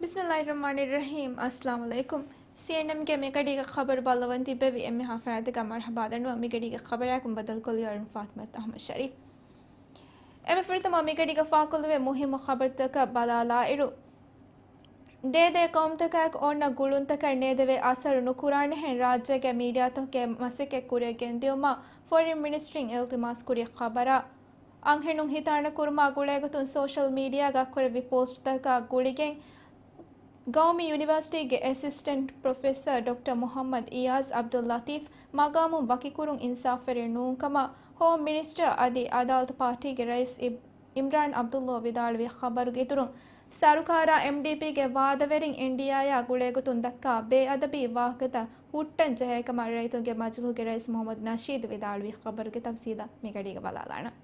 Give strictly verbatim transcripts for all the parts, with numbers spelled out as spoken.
ބިސްމިއްލާހިއްރަޙްމާނިއްރަޙީމް. އައްސަލާމު ޢަލައިކުމް. ސީއެންއެމްގެ މިގަޑީގެ ޚަބަރު ބައްލަވަން ތިއްބެވި އެންމެހާ ފަރާތްތަކަށް މަރުޙަބާ ދަންނަވަން. މިގަޑީގެ ޚަބަރާއެކު ބައްދަލުކޮށްލިއިރުން ފާތިމަތު އަޙްމަދު ޝަރީފް. އެންމެ ފުރަތަމަ މިގަޑީގަ ފާކޮށްލެވޭ މުހިއްމު ޚަބަރުތަކަށް ބަލާލާއިރު، ދޭދޭ ޤައުމުތަކާއެކު އޮންނަ ގުޅުންތަކަށް ނޭދެވޭ އަސަރު ނުކުރާނެހެން ރާއްޖޭގެ މީޑިއާތަކުގެ މަސައްކަތް ކުރިއަށް ގެންދިއުމަށް ފޮރިން މިނިސްޓްރީން އިލްތިމާސް ކުރި ޚަބަރާ، އަންހެނުން ހިތާނަ ކުރުމާ ގުޅޭގޮތުން ސޯޝަލް މީޑިއާގަ ކުރެއްވި ޕޯސްޓްތަކާ ގުޅިގެން، ގައުމީ ޔުނިވަރސިޓީގެ އެސިސްޓެންޓް ޕްރޮފެސަރ ޑޮކްޓަރ މުޙައްމަދު އިޔާޒް ޢަބްދުއްލަޠީފް މަގާމުން ވަކިކުރުން އިންސާފުވެރި ނޫންކަމަށް ހޯމް މިނިސްޓަރ އަދި އަދާލަތު ޕާޓީގެ ރައީސް އި-، އިމްރާން ޢަބްދުއްލޯ ވިދާޅުވި ޚަބަރުގެ އިތުރުން، ސަރުކާރާ އެމްޑީޕީގެ ވާދަވެރިން އިންޑިއާއާ ގުޅޭގޮތުން ދައްކާ ބޭއަދަބީ ވާހަކަތައް ހުއްޓަން ޖެހޭ ކަމަށް ރައްޔިތުންގެ މަޖިލީހުގެ ރައީސް މުޙައްމަދު ނަޝީދު ވިދާޅުވި ޚަބަރުގެ ތަފްސީލަށް މިގަޑީގަ ބަލާލާނަން.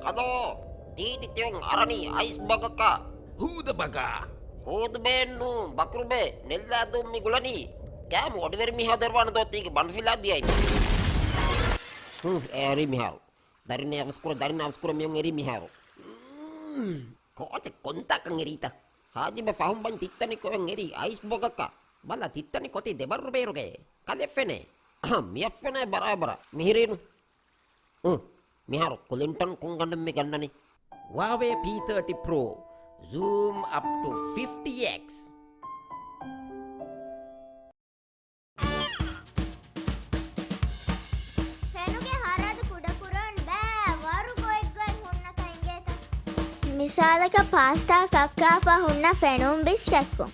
ކަލޯ، ތީތި ތިއޮން އަރަނީ އައިސް ބަގަކަށް. ހޫދަ ބަގާ. ހޫދުބޭއެއްނޫން، ބަކުރުބޭ، ނެއްލާދޫން މި ގުޅަނީ. ކާމު އޮޑިވެރި މީހާ ދޮރުވާނެ ދޯ ތީގެ ބަނޑުފިލާ ދިޔައި. ހުން، އެ އަރި މިހާރު. ދަރިން އަވަސްކުރަ، ދަރިން އަވަސްކުރަ މިއޮން އެރީ މިހާރު. މް، ކޯޗެއް ކޮންތާކަން އެރީތަ؟ ހާޖިބެ ފަހުން ބަން ތިއްތަނި ކޮއެން އެރީ އައިސް ބޮގަކަށް. ބަލަ ތިއްތަނި ކޮތި ދެބައްރު ބޭރުގައޭ. ކަލެ ފެނޭ. އަހަ، މިއަށް ފެނޭ ބަރާބަރަށް. މިހިރީނު. އު، މިހާރު ކުލިންޓަން ކުންގަނޑުން މި ގަންނަނީ. ހުއާވޭ ޕީ ތާޓީ ޕްރޯ. ޒޫމް އަޕް ޓު ފިފްޓީ އެކްސް. ފެނުގެ ހަރަދު ކުޑަކުރަން ބައި ވަރު ގޮތްގޮތް ހުންނަކަށް އިނގޭތަ؟ މިސާލަކަށް ޕާސްޓާ ކައްކާފަ ހުންނަ ފެނުން ބިސްކައްކުން.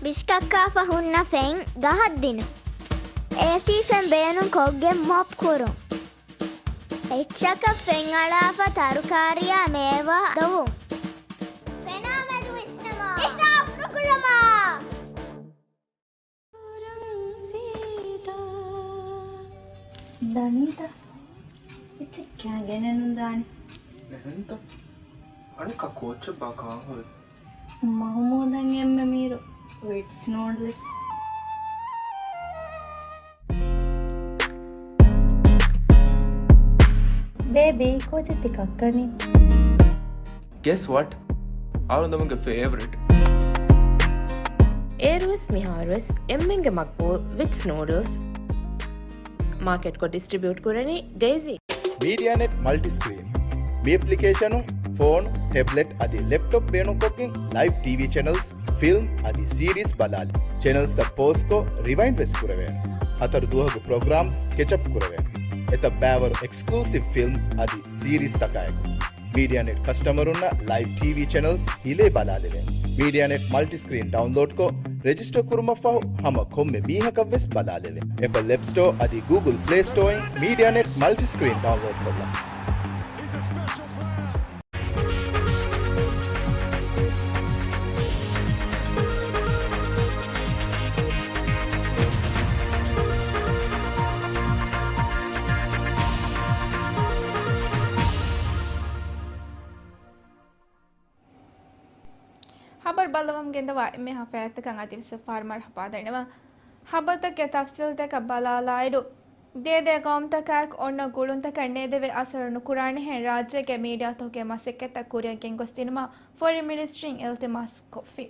ބިސްކައްކާފަ ހުންނަ ފެން ގަހަށް ދިނުން. އޭސީ ފެން ބޭނުން ކޮށްގެން މޮޕް ކުރުން. އެއްޗަކަށް ފެން އަޅާފަ ތަރުކާރިއާ މޭވާ ދޮވުން. ފެނާ މެދު ވިސްނަމާ. އިސްރާފް ނުކުރަމާ. ދަނީތަ؟ އެއްޗެއް ކާ ގެނެއްނު ދާނެ. ނެހެންތަ؟ އަނެއްކާ ކޯއްޗެއް ބާ ކާހޮވެ. މަހުމޫދަށް އެންމެ މީރު ވިޓްސް ނޫޑްލްސް. ބޭބީ، ކޯޗެއް ތި ކައްކަނީ؟ Guess what? އަޅުގަނޑުގެ ފޭވަރިޓް. އޭރުވެސް މިހާރުވެސް އެންމެންގެ މަގްބޫލް ވިޓްސް ނޫޑްލްސް. މާކެޓްކޮށް ޑިސްޓްރިބިއުޓް ކުރަނީ ޑެއިޒީ. މީޑިއާނެޓް މަލްޓިސްކްރީން. މި އެޕްލިކޭޝަނުން ފޯނު، ޓެބްލެޓް އަދި ލެޕްޓޮޕް ބޭނުންކޮށްގެން ލައިވް ޓީވީ ޗެނަލްސް، ފިލްމް އަދި ސީރީސް ބަލާލި. ޗެނަލްސްތައް ޕޯސްކޮށް ރިވައިންޑް ވެސް ކުރެވޭނެ. ހަތަރު ދުވަހުގެ ޕްރޮގްރާމްސް ކެޗަޕް ކުރެވޭނެ. އެތައް ބައިވަރު އެކްސްކްލޫސިވް ފިލްމްސް އަދި ސީރީސްތަކާއެކު. މީޑިއާނެޓް ކަސްޓަމަރުންނަށް ލައިވް ޓީވީ ޗެނަލްސް ހިލޭ ބަލާލެވޭނެ. މީޑިއާނެޓް މަލްޓިސްކްރީން ޑައުންލޯޑްކޮށް، ރެޖިސްޓަރ ކުރުމަށްފަހު ހަމަ ކޮންމެ މީހަކަށްވެސް ބަލާލެވޭނެ. އެޕަލް އެޕް ސްޓޯ އަދި ގޫގުލް ޕްލޭ ސްޓޯއިން މީޑިއާނެޓް މަލްޓިސްކްރީން ޑައުންލޯޑްކޮށްލަން. ހަބަރު ބައްލަވަމުން ގެންދަވާ އެންމެހާ ފަރާތްތަކަށް އަދިވެސް އެއްފަހަރު މަރުޙަބާ ދަންނަވަން. ހަބަރުތަކުގެ ތަފްސީލްތަކަށް ބަލާލާއިރު، ދޭދޭ ޤައުމުތަކާއެކު އޮންނަ ގުޅުންތަކަށް ނޭދެވޭ އަސަރު ނުކުރާނެހެން ރާއްޖޭގެ މީޑިއާތަކުގެ މަސައްކަތްތައް ކުރިއަށް ގެންގޮސްދިނުމަށް ފޮރިން މިނިސްޓްރީން އިލްތިމާސް ކޮށްފި.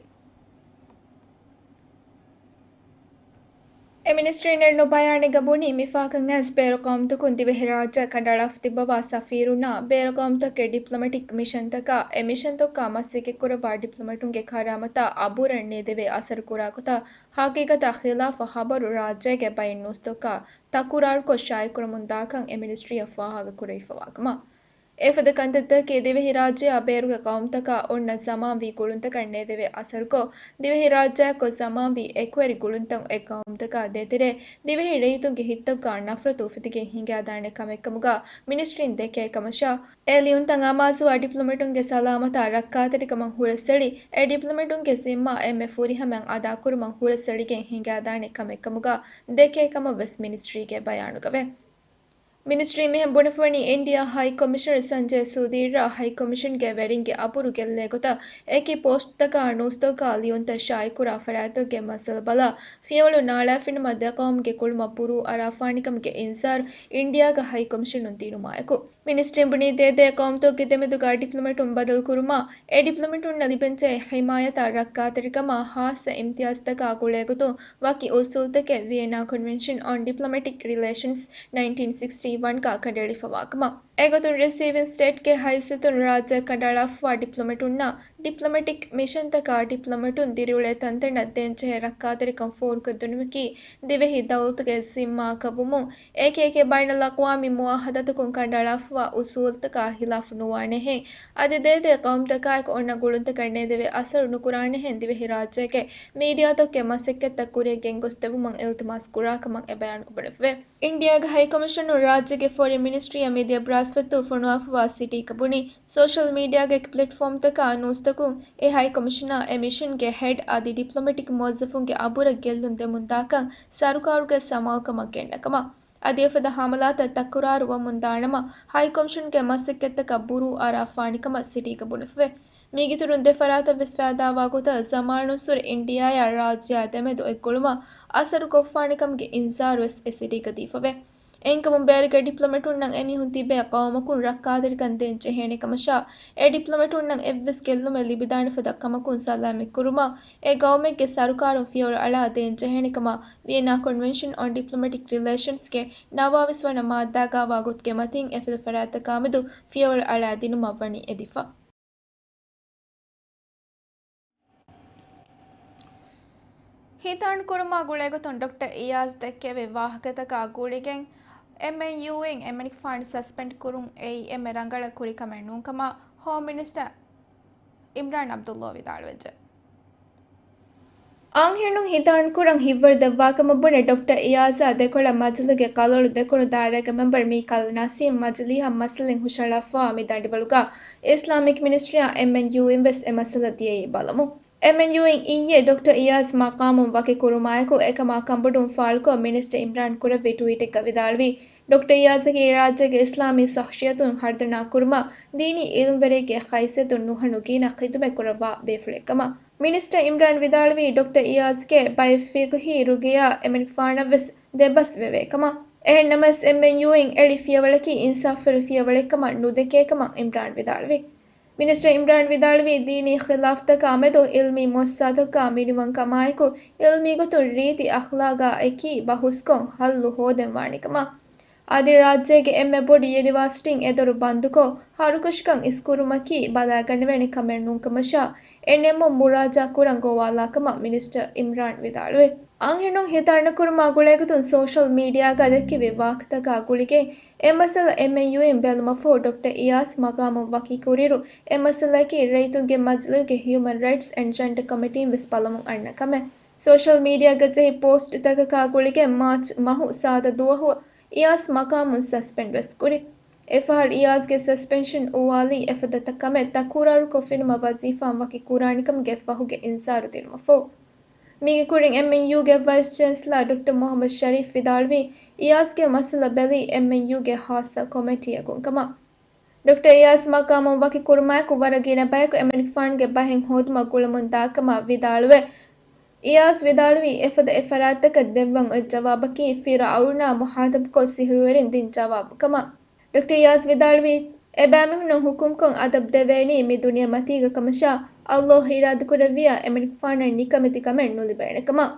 އެ މިނިސްޓްރީން އެރުނު ބަޔާނެއްގަ ބުނީ، މި ފަހަކަށް އައިސް ބޭރު ޤައުމުތަކުން ދިވެހިރާއްޖެ ކަނޑައަޅާފަ ތިއްބަވާ ސަފީރުންނާ ބޭރު ޤައުމުތަކުގެ ޑިޕްލޮމެޓިކް މިޝަންތަކާ، އެ މިޝަންތަކުގަ މަސައްކަތްކުރައްވާ ޑިޕްލޮމެޓުންގެ ކަރާމަތާ އަބުރަށް ނޭދެވޭ އަސަރު ކުރާ ގޮތަށް ހަގީގަތާ ޚިލާފަށް ޚަބަރު ރާއްޖޭގެ ބައެއް ނޫސްތަކުގަ ތަކުރާރުކޮށް ޝާއިޢުކުރަމުންދާކަން އެ މިނިސްޓްރީއަށް ފާހަގަކުރެވިފަވާކަމަށް. އެފަދަ ކަންތައްތަކަކީ ދިވެހިރާއްޖެއާ ބޭރުގެ ޤައުމުތަކާ އޮންނަ ޒަމާންވީ ގުޅުންތަކަށް ނޭދެވޭ އަސަރުކޮށް، ދިވެހިރާއްޖެއަކު ޒަމާންވީ އެކުވެރި ގުޅުންތައް އެ ޤައުމުތަކާ ދޭތެރޭ، ދިވެހި ރައްޔިތުންގެ ހިތްތަކުގަ ނަފްރަތު އުފެދިގެން ހިނގާދާނެ ކަމެއްކަމުގަ މިނިސްޓްރީން ދެކޭ ކަމަށާ، އެ ލިޔުންތައް އަމާޒުވާ ޑިޕްލޮމެޓުންގެ ސަލާމަތާ ރައްކާތެރިކަމަށް ހުރަސްއެޅި، އެ ޑިޕްލޮމެޓުންގެ ޒިންމާ އެންމެ ފުރިހަމައިން އަދާކުރުމަށް ހުރަސްއެޅިގެން ހިނގާދާނެ ކަމެއްކަމުގަ ދެކޭ ކަމަށް ވެސް މިނިސްޓްރީގެ ބަޔާނުގަވޭ. މިނިސްޓްރީ މިހެން ބުނެފަވަނީ، އިންޑިއާ ހައި ކޮމިޝަނަރ ސަންޖޭ ސުދީރަށް ހައި ކޮމިޝަންގެ ވެރިންގެ އަބުރު ގެއްލޭ ގޮތަށް އެކި ޕޯސްޓްތަކާ ނޫސްތަކާ ލިޔުންތައް ޝާއިޢުކުރާ ފަރާތްތަކުގެ މައްސަލަ ބަލާ، ފިޔަވަޅު ނާޅާފިނަމަ ދެ ޤައުމުގެ ގުޅުމަށް ބުރޫ އަރާފާނެކަމުގެ އިންޒާރު އިންޑިއާގެ ހައި ކޮމިޝަނުން ދިނުމާއެކު، މިނިސްޓްރީން ބުނީ ދޭދޭ ޤައުމުތަކުގެ ދެމެދުގަ ޑިޕްލޮމެޓުން ބަދަލުކުރުމާ، އެ ޑިޕްލޮމެޓުންނަށް ލިބެންޖެހޭ ޙިމާޔަތާ ރައްކާތެރިކަމާ ޚާއްޞަ އިމްތިޔާޒްތަކާ ގުޅޭގޮތުން ވަކި އުސޫލުތަކެއް ވިއެންނާ ކޮންވެންޝަން އޮން ޑިޕްލޮމެޓިކް ރިލޭޝަންސް ނައިންޓީން ސިކްސްޓީ ވަން ކާ ކަނޑައެޅިފަވާކަމަށް. އެގޮތުން ރިސީވިން ސްޓޭޓްގެ ހައިސިއްޔަތުން ރާއްޖެއަށް ކަނޑައަޅާފަވާ ޑިޕްލޮމެޓުންނަށް ޑިޕްލޮމެޓިކް މިޝަންތަކާ ޑިޕްލޮމެޓުން ދިރިއުޅޭ ތަންތަނަށް ދޭންޖެހޭ ރައްކާތެރިކަން ފޯރުކޮށްދިނުމަކީ ދިވެހި ދައުލަތުގެ ޒިންމާއަކަށްވުމުން، އެކިއެކި ބައިނަލްއަޤްވާމީ މުއާހަދާތަކުން ކަނޑައަޅާފަވާ އުސޫލުތަކާ ޚިލާފު ނުވާނެހެން، އަދި ދޭދޭ ޤައުމުތަކާއެކު އޮންނަ ގުޅުންތަކަށް ނޭދެވޭ އަސަރު ނުކުރާނެހެން ދިވެހިރާއްޖޭގެ މީޑިއާތަކުގެ މަސައްކަތްތައް ކުރިއަށް ގެންގޮސްދެއްވުމަށް އިލްތިމާސް ކުރާކަމަށް އެ ބަޔާނުގަ ބުނެފަވޭ. އިންޑިއާގެ ހައިކޮމިޝަނުން ރާއްޖޭގެ ފޮރިން މިނިސްޓްރީއަށް މިދިޔަ ބްރާސްފަތު ފޮނުވާފަވާ ސިޓީގަ ބުނި، ސޯޝަލް މީޑިއާގެ ޕްލެޓްފޯމްތަކާ ނޫސްތަކުން އެ ހައިކޮމިޝަނަށް އެ މިޝަންގެ ހެޑް އަދި ޑިޕްލޮމެޓިކް މުވައްޒަފުންގެ އަބުރަށް ގެއްލުން ދެމުންދާކަން ސަރުކާރުގެ ސަމާލުކަމަށް ގެންނަކަމަށް. އަދި އެފަދަ ހަމަލާތައް ތަކުރާރު ވަމުންދާނަމަ، ހައިކޮމިޝަންގެ މަސައްކަތްތަކަށް ބުރޫ އަރާފާނެކަމަށް ސިޓީގަ ބުނެފަވޭ. މީގެއިތުރުން ދެ ފަރާތަށް ވެސް ފައިދާވާ ގޮތަށް ޒަމާނުއްސުރެ އިންޑިއާއާ ރާއްޖެއާ ދެމެދު އެއްގުޅުމަށް އަސަރު ކޮށްފާނެކަމުގެ އިންޒާރު ވެސް އެ ސިޓީގަ ދީފަވޭ. އެހެންކަމުން ބޭރުގެ ޑިޕްލޮމެޓުންނަށް އެމީހުން ތިބޭ ޤައުމަކުން ރައްކާތެރިކަން ދޭން ޖެހޭނެ ކަމަށާ، އެ ޑިޕްލޮމެޓުންނަށް އެއްވެސް ގެއްލުމެއް ލިބިދާނެ ފަދަ ކަމަކުން ސަލާމަތްކުރުމަށް އެ ޤައުމެއްގެ ސަރުކާރުން ފިޔަވަޅު އަޅާ ދޭން ޖެހޭނެ ކަމަށް ވިއެންނާ ކޮންވެންޝަން އޮން ޑިޕްލޮމެޓިކް ރިލޭޝަންސްގެ ނަވާވީސް ވަނަ މާއްދާގައިވާ ގޮތުގެ މަތިން އެފަދަ ފަރާތްތަކާމެދު ފިޔަވަޅު އަޅާދިނުމަށް ވަނީ އެދިފަ. ހިތާން ކުރުމާ ގުޅޭގޮތުން ޑޮކްޓަރ އިޔާޒް ދެއްކެވި ވާހަކަތަކާ ގުޅިގެން، އެމްއެންޔޫއިން އެމަނިކުފާނު ސަސްޕެންޑް ކުރުން އެއީ އެންމެ ރަނގަޅަށް ކުރި ކަމެއް ނޫންކަމަށް ހޯމް މިނިސްޓަރ އިމްރާން ޢަބްދުﷲ ވިދާޅުވެއްޖެ. އަންހެނުން ހިތާން ކުރަން ހިތްވަރު ދެއްވާކަމަށް ބުނެ ޑޮކްޓަރ އިޔާޒާ ދެކޮޅަށް މަޖިލީހުގެ ކަލޯޅު ދެކުނު ދާއިރާގެ މެމްބަރު މީކާލް ނަސީމް މަޖިލީހަށް މައްސަލައިން ހުށަހަޅާފަވާ މި ދަނޑިވަޅުގަ އިސްލާމިކް މިނިސްޓްރީއާ އެމްއެންޔޫއިން ވެސް އެ މައްސަލަ ދިޔައީ ބަލަމުން. އެމްއެންޔޫއިން އިއްޔެ ޑޮކްޓަރ އިޔާޒް މަޤާމުން ވަކި ކުރުމާއެކު އެކަމާ ކަނބޮޑުވުން ފާޅުކޮށް މިނިސްޓަރ އިމްރާން ކުރެއްވި ޓްވީޓެއްގަ ވިދާޅުވީ، ޑޮކްޓަރ އިޔާޒަކީ ރާއްޖޭގެ އިސްލާމީ ޝަޚްޞިއްޔަތުން ހަރުދަނާ ކުރުމަށް ދީނީ އިލްމްވެރިއެއްގެ ހައިސިއްޔަތުން ނުހަނު ގިނަ ޚިދުމަތް ކުރައްވާ ބޭފުޅެއްކަމަށް. މިނިސްޓަރ އިމްރާން ވިދާޅުވީ، ޑޮކްޓަރ އިޔާޒްގެ ބައެއް ފިޤްހީ ރުގިޔާ އެމަނިކުފާނަށް ވެސް ދެބަސް ވެވޭ ކަމަށް. އެހެންނަމަވެސް، އެމްއެންޔޫއިން އެޅި ފިޔަވަޅަކީ އިންސާފުވެރި ފިޔަވަޅެއްކަމަށް ނުދެކޭ ކަމަށް އިމްރާން ވިދާޅުވި. މިނިސްޓަރ އިމްރާން ވިދާޅުވީ، ދީނީ ޚިލާފްތަކާ މެދު އިލްމީ މުއައްސަސާތަކުގަ މިނިވަންކަމާއެކު، އިލްމީ ގޮތުން ރީތި އަޚްލާގާ އެކީ ބަހުސްކޮށް ހައްލު ހޯދެން ވާނެ ކަމަށް. އަދި ރާއްޖޭގެ އެންމެ ބޮޑު ޔުނިވާސިޓީން އެދޮރު ބަންދުކޮށް، ހަރުކަށިކަން އިސްކުރުމަކީ ބަލާގަނެވޭނެ ކަމެއް ނޫންކަމަށާ، އެ ނިންމުން މުރާޖާ ކުރަން ގޮވާލާ ކަމަށް މިނިސްޓަރ އިމްރާން ވިދާޅުވި. އަންހެނުން ހިތާން ކުރުމާ ގުޅޭގޮތުން ސޯޝަލް މީޑިއާގަ ދެއްކެވި ވާހަކަތަކާ ގުޅިގެން، އެ މައްސަލަ އެމްއެންޔޫއިން ބެލުމަށްފަހު ޑޮކްޓަރ އިޔާޒް މަޤާމުން ވަކި ކުރިއިރު، އެ މައްސަލައަކީ ރައްޔިތުންގެ މަޖިލީހުގެ ހިއުމަން ރައިޓްސް އެންޑް ޖެންޑަ ކޮމިޓީން ވެސް ބަލަމުން އަންނަ ކަމެއް. ސޯޝަލް މީޑިއާގަ ޖެހި ޕޯސްޓްތަކަކާ ގުޅިގެން މާޗް މަހު ސާދަ ދުވަހު އިޔާޒް މަޤާމުން ސަސްޕެންޑް ވެސް ކުރި. އެފަހަރު އިޔާޒްގެ ސަސްޕެންޝަން އުވާލީ އެފަދަ ކަމެއް ތަކުރާރުކޮށްފިނަމަ ވަޒީފާއިން ވަކި ކުރާނެކަމުގެ ފަހުގެ އިންޒާރު ދިނުމަށްފަހު. މީގެ ކުރިން އެމްއެންޔޫގެ ވައިސް ޗޭންސަލާ ޑޮކްޓަރ މުޙައްމަދު ޝަރީފް ވިދާޅުވީ، އިޔާޒްގެ މައްސަލަ ބެލީ އެމްއެންޔޫގެ ޚާއްޞަ ކޮމިޓީއެއް ގުންކަމަށް. ޑޮކްޓަރ އިޔާޒް މަޤާމުން ވަކި ކުރުމާއެކު ވަރަށް ގިނަ ބަޔަކު އެމަނިކުފާނުގެ ބަހެއް ހޯދުމަށް ގުޅަމުން ދާކަމަށް ވިދާޅުވެ، އިޔާޒް ވިދާޅުވީ، އެފަދަ އެ ފަރާތްތަކަށް ދެއްވަން އޮތް ޖަވާބަކީ ފިރުޢައުނާ މުޚާޠަބުކޮށް ސިޙްރުވެރިން ދިން ޖަވާބު ކަމަށް. ޑޮކްޓަރ އިޔާޒް ވިދާޅުވީ، އެބައިމީހުންނަށް ޙުކުމްކޮށް އަދަބު ދެވޭނީ މި ދުނިޔެމަތީގަ ކަމަށާ، ﷲ އިރާދަކުރެއްވިއްޔާ އެމަނިކުފާނަށް ނިކަމެތި ކަމެއް ނުލިބޭނެ ކަމަށް.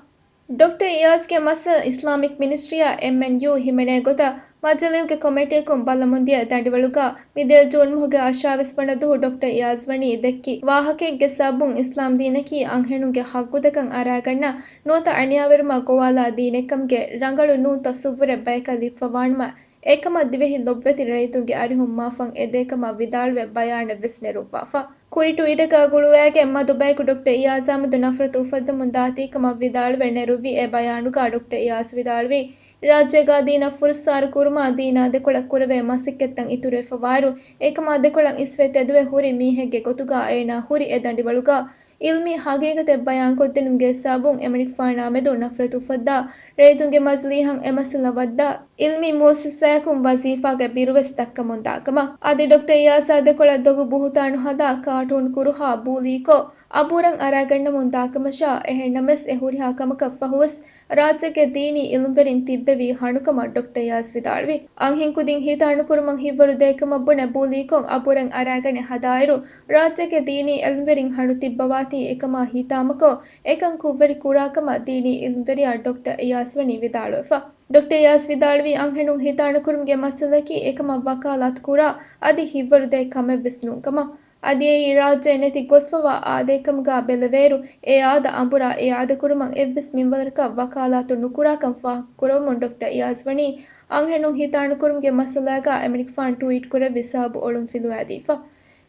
ޑޮކްޓަރ އިޔާޒްގެ މައްސަލަ އިސްލާމިކް މިނިސްޓްރީއާ އެމްއެންޔޫ ހިމެނޭ ގޮތަށް މަޖިލީހުގެ ކޮމިޓީއަކުން ބަލަމުންދިޔަ ދަނޑިވަޅުގަ މިދިޔަ ޖޫން މަހުގެ އަށާވީސް ވަނަ ދުވަހު ޑޮކްޓަރ އިޔާޒް ވަނީ ދެއްކި ވާހަކައެއްގެ ސަބަބުން އިސްލާމް ދީނަކީ އަންހެނުންގެ ޙައްޤުތަކަށް އަރާގަންނަ ނުވަތަ އަނިޔާވެރިވުމަށް ގޮވާލާ ދީނެއްކަމުގެ ރަނގަޅު ނޫން ތަޞައްވުރެއް ބަޔަކަށް ލިބިފަވާނަމަ، އެކަމަށް ދިވެހި ލޮބުވެތި ރައްޔިތުންގެ އަރިހުން މާފަން އެދޭކަމަށް ވިދާޅުވެ ބަޔާނެއް ވެސް ނެރުއްވާފަ. ކުރި ޓްވީޓަކާ ގުޅުވައިގެން މަދު ބަޔަކު ޑޮކްޓަރ އިޔާޒާމެދު ނަފްރަތު އުފައްދަމުން ދާތީކަމަށް ވިދާޅުވެ ނެރުއްވި އެ ބަޔާނުގަ ޑޮކްޓަރ އިޔާޒް ވިދާޅުވީ، ރާއްޖޭގަ ދީނަށް ފުރައްސާރަ ކުރުމަށް ދީނާ ދެކޮޅަށް ކުރެވޭ މަސައްކަތްތައް އިތުރުވެފަވާއިރު، އެކަމާ ދެކޮޅަށް އިސްވެ ތެދުވެ ހުރި މީހެއްގެ ގޮތުގަ އޭނާ ހުރި އެ ދަނޑިވަޅުގަ އިލްމީ ހަގީގަތެއް ބަޔާންކޮށްދިނުމުގެ ސަބަބުން އެމަނިކުފާނާ މެދު ނަފްރަތު އުފައްދާ ރައްޔިތުންގެ މަޖިލީހަށް އެ މައްސަލަ ވައްދާ އިލްމީ މުއައްސަސާއަކުން ވަޒީފާގެ ބިރުވެސް ދައްކަމުންދާކަމަށް، އަދި ޑޮކްޓަރ އިޔާޒާ ދެކޮޅަށް ދޮގު ބުހުތާނު ހަދާ ކާޓޫން ކުރުހާ ބޫލީކޮށް، އަބުރަށް އަރާގަންނަމުން ދާކަމަށާ، އެހެންނަމަވެސް އެ ހުރިހާ ކަމަކަށް ފަހުވެސް ރާއްޖޭގެ ދީނީ އިލްމުވެރިން ތިއްބެވީ ހަނުކަމަށް ޑޮކްޓަރ އިޔާޒް ވިދާޅުވި. އަންހެންކުދިން ހިތާނުކުރުމަށް ހިތްވަރުދޭ ކަމަށް ބުނެ ބޫލީކޮށް އަބުރަށް އަރާގަނެ ހަދާއިރު، ރާއްޖޭގެ ދީނީ އިލްމުވެރިން ހަނު ތިއްބަވާތީ އެކަމާ ހިތާމަކޮށް، އެކަން ކުށްވެރި ކުރާކަމަށް ދީނީ އިލްމުވެރިޔާ ޑޮކްޓަރ އިޔާޒް ވަނީ ވިދާޅުވެފަ. ޑޮކްޓަރ އިޔާޒް ވިދާޅުވީ، އަންހެނުން ހިތާނުކުރުމުގެ މައްސަލައަކީ އެކަމަށް ވަކާލާތު ކުރާ އަދި ހިތްވަރުދޭ ކަމެއްވެސް ނޫން ކަމަށް. އަދި އެއީ ރާއްޖެ ނެތި ގޮސްފަވާ އާދައެއްކަމުގާ ބެލެވޭއިރު، އެ އާދަ އަނބުރާ އެ އާދަކުރުމަށް އެއްވެސް މިންވަރަކަށް ވަކާލާތު ނުކުރާކަން ފާހަގަކުރައްވަމުން ޑޮކްޓަރ އިޔާޒް ވަނީ، އަންހެނުން ހިތާނުކުރުމުގެ މައްސަލާގާ އެމަނިކުފާނު ޓުވީޓް ކުރެއްވި ސަބަބު އޮޅުން ފިލުވާދީފަ.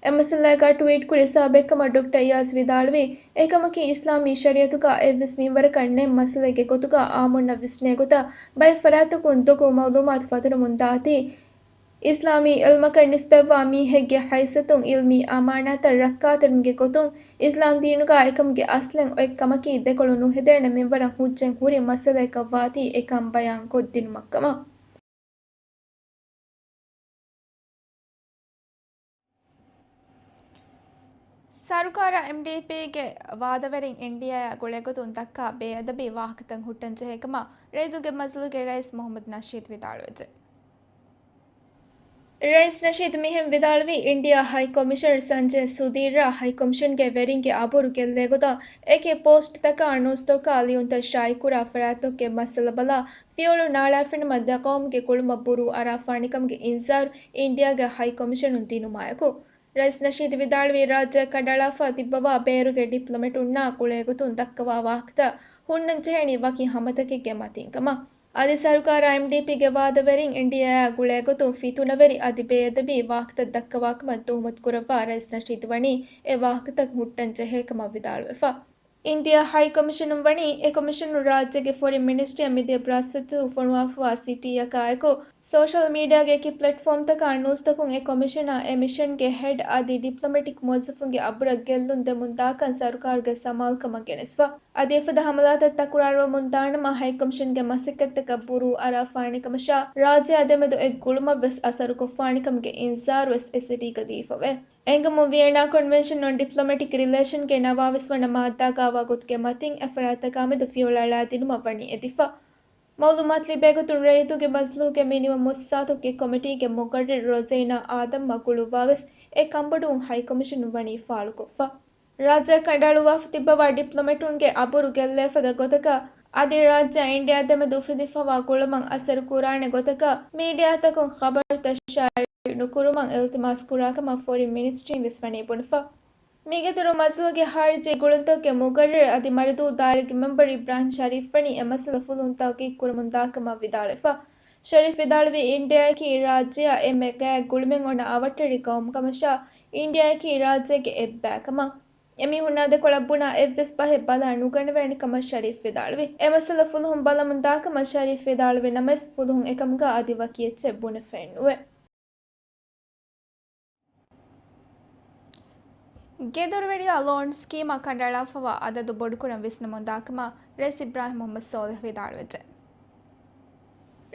އެ މައްސަލާގާ ޓުވީޓް ކުރި ސަބަބެއްކަމަށް ޑޮކްޓަރ އިޔާޒް ވިދާޅުވީ، އެކަމަކީ އިސްލާމީ ޝަރީއަތުގާ އެއްވެސް މިންވަރަކަށް ނެތް މައްސަލައެއްގެ ގޮތުގާ އާއްމުންނަށް ވިސްނޭ ގޮތަށް ބައެއް ފަރާތްތަކުން ދޮގު މައުލޫމާތު ފަތުރަމުން ދާތީ، އިސްލާމީ އިލްމަކަށް ނިސްބަތްވާ މީހެއްގެ ހައިސިއްޔަތުން އިލްމީ އަމާނާތަށް ރައްކާތެރިވުމުގެ ގޮތުން އިސްލާމް ދީނުގާ އެކަމުގެ އަސްލެއް އޮތް ކަމަކީ ދެކޮޅު ނުހެދޭނެ މިންވަރަށް ހުއްޖަތް ހުރި މައްސަލައަކަށް ވާތީ އެކަން ބަޔާން ކޮށްދިނުމަށްކަމަށް. ސަރުކާރާ އެމްޑީޕީގެ ވާދަވެރިން އިންޑިއާއާ ގުޅޭގޮތުން ދައްކާ ބޭއަދަބީ ވާހަކަތައް ހުއްޓަންޖެހޭ ކަމަށް ރައްޔިތުންގެ މަޖިލީހުގެ ރައީސް މުހައްމަދު ނަޝީދު ވިދާޅުވެއްޖެ. ރައީސް ނަޝީދު މިހެން ވިދާޅުވީ، އިންޑިއާ ހައި ކޮމިޝަނަރު ސަންޖޭ ސުދީރާ ހައި ކޮމިޝަންގެ ވެރިންގެ އަބުރު ގެއްލޭގޮތަށް އެކި ޕޯސްޓްތަކާ ނޫސްތަކާ ލިޔުންތައް ޝާއިއުކުރާ ފަރާތްތަކުގެ މައްސަލަ ބަލާ، ފިޔަވަޅު ނާޅާފިނަމަ ދެ ޤައުމުގެ ގުޅުމަށް ބުރޫ އަރާފާނެކަމުގެ އިންޒާރު އިންޑިއާގެ ހައި ކޮމިޝަނުން ދިނުމާއެކު، ރައީސް ނަޝީދު ވިދާޅުވީ، ރާއްޖެއަށް ކަނޑައަޅާފަ ތިއްބަވާ ބޭރުގެ ޑިޕްލޮމެޓުންނާ ގުޅޭގޮތުން ދައްކަވާ ވާހަކަތައް ހުންނަންޖެހޭނީ ވަކި ހަމަތަކެއްގެ މަތިން ކަމަށް. އަދި ސަރުކާރާ އެމްޑީޕީގެ ވާދަވެރިން އިންޑިއާއާ ގުޅޭގޮތުން ފިތުނަވެރި އަދި ބޭއަދަބީ ވާހަކަތައް ދައްކަވާކަމަށް ތުހުމަތުކުރައްވާ ރައީސް ނަޝީދު ވަނީ އެ ވާހަކަތައް ހުއްޓަންޖެހޭކަމަށް ވިދާޅުވެފަ. އިންޑިއާ ހައި ކޮމިޝަނުން ވަނީ އެ ކޮމިޝަނުން ރާއްޖޭގެ ފޮރިން މިނިސްޓްރީއަށް މިދިޔަ ބްރާސްފަތު ފޮނުވާފަވާ ސިޓީއަކާއެކު، ސޯޝަލް މީޑިއާގެ އެކި ޕްލެޓްފޯމްތަކާ ނޫސްތަކުން އެ ކޮމިޝަނާ އެ މިޝަންގެ ހެޑް އަދި ޑިޕްލޮމެޓިކް މުވައްޒަފުންގެ އަބުރަށް ގެއްލުން ދެމުންދާކަން ސަރުކާރުގެ ސަމާލުކަމަށް ގެނެސްފަ. އަދި އެފަދަ ހަމަލާތައް ތަކުރާރުވަމުން ދާނަމަ، ހައި ކޮމިޝަންގެ މަސައްކަތްތަކަށް ބުރޫ އަރާފާނެކަމަށާ، ރާއްޖެއާ ދެމެދު އެއް ގުޅުމަށްވެސް އަސަރުކޮށްފާނެކަމުގެ އިންޒާރުވެސް އެ ސިޓީގަ ދީފަވޭ. އެނގުމުން ވިއެންނާ ކޮންވެންޝަނުން ޑިޕްލޮމެޓިކް ރިލޭޝަންގެ ނަވާވީސް ވަނަ މާއްދާގާވާ ގޮތުގެ މަތިން އެ ފަރާތްތަކާމެދު ފިޔަވަޅައަޅާދިނުމަށް ވަނީ އެދިފަ. މައުލޫމާތު ލިބޭގޮތުން ރައްޔިތުންގެ މަޖިލީހުގެ މިނިވަން މުއައްސަސާތުގެ ކޮމިޓީގެ މުގައްރިރު ރޮޒޭނާ އާދަމްއަށް ގުޅުއްވާވެސް އެ ކަންބޮޑުވުން ހައި ކޮމިޝަނުން ވަނީ ފާޅުކޮށްފަ. ރާއްޖެއަށް ކަނޑައަޅުއްވާފަ ތިއްބަވާ ޑިޕްލޮމެޓުންގެ އަބުރު ގެއްލޭފަދަ ގޮތަކަށް އަދި ރާއްޖެއާ އިންޑިއާ ދެމެދު އުފެދިފަވާ ގުޅުމަށް އަސަރު ކުރާނެ ގޮތަކަށް މީޑިއާތަކުން ޚަބަރުތައް ޝާއިޢު ނުކުރުމަށް އިލްތިމާސް ކުރާކަމަށް ފޮރިން މިނިސްޓްރީން ވެސް ވަނީ ބުނެފަ. މީގެއިތުރުން މަޖިލީހުގެ ހާރިޖީ ގުޅުންތަކުގެ މުގައްރިރު އަދި މަރުދޫ ދާއިރާގެ މެމްބަރު އިބްރާހިމް ޝަރީފް ވަނީ އެ މައްސަލަ ފުލުހުން ތަހުޤީޤު ކުރަމުންދާކަމަށް ވިދާޅުވެފަ. ޝަރީފް ވިދާޅުވީ، އިންޑިއާއަކީ ރާއްޖެއާ އެންމެ ގާތް ގުޅުމެއް އޮންނަ އަވަށްޓެރި ގައުމު ކަމަށާ، އިންޑިއާއަކީ ރާއްޖޭގެ އެއްބައި ކަމަށް. އެމީހުންނާ ދެކޮޅަށް ބުނާ އެއްވެސް ބަހެއް ބަލާ ނުގަނެވޭނެ ކަމަށް ޝަރީފް ވިދާޅުވި. އެ މައްސަލަ ފުލުހުން ބަލަމުން ދާކަމަށް ޝަރީފް ވިދާޅުވި ނަމަވެސް، ފުލުހުން އެކަމުގަ އަދި ވަކި އެއްޗެއް ބުނެފައެއް ނުވޭ. ގެދޮރުވެރިޔާ ލޯން ސްކީމަށް ކަނޑައަޅާފަވާ އަދަދު ބޮޑުކުރަން ވިސްނަމުންދާކަމަށް ރައީސް އިބްރާހިމް މުހައްމަދު ސޯލިހު ވިދާޅުވެއްޖެ.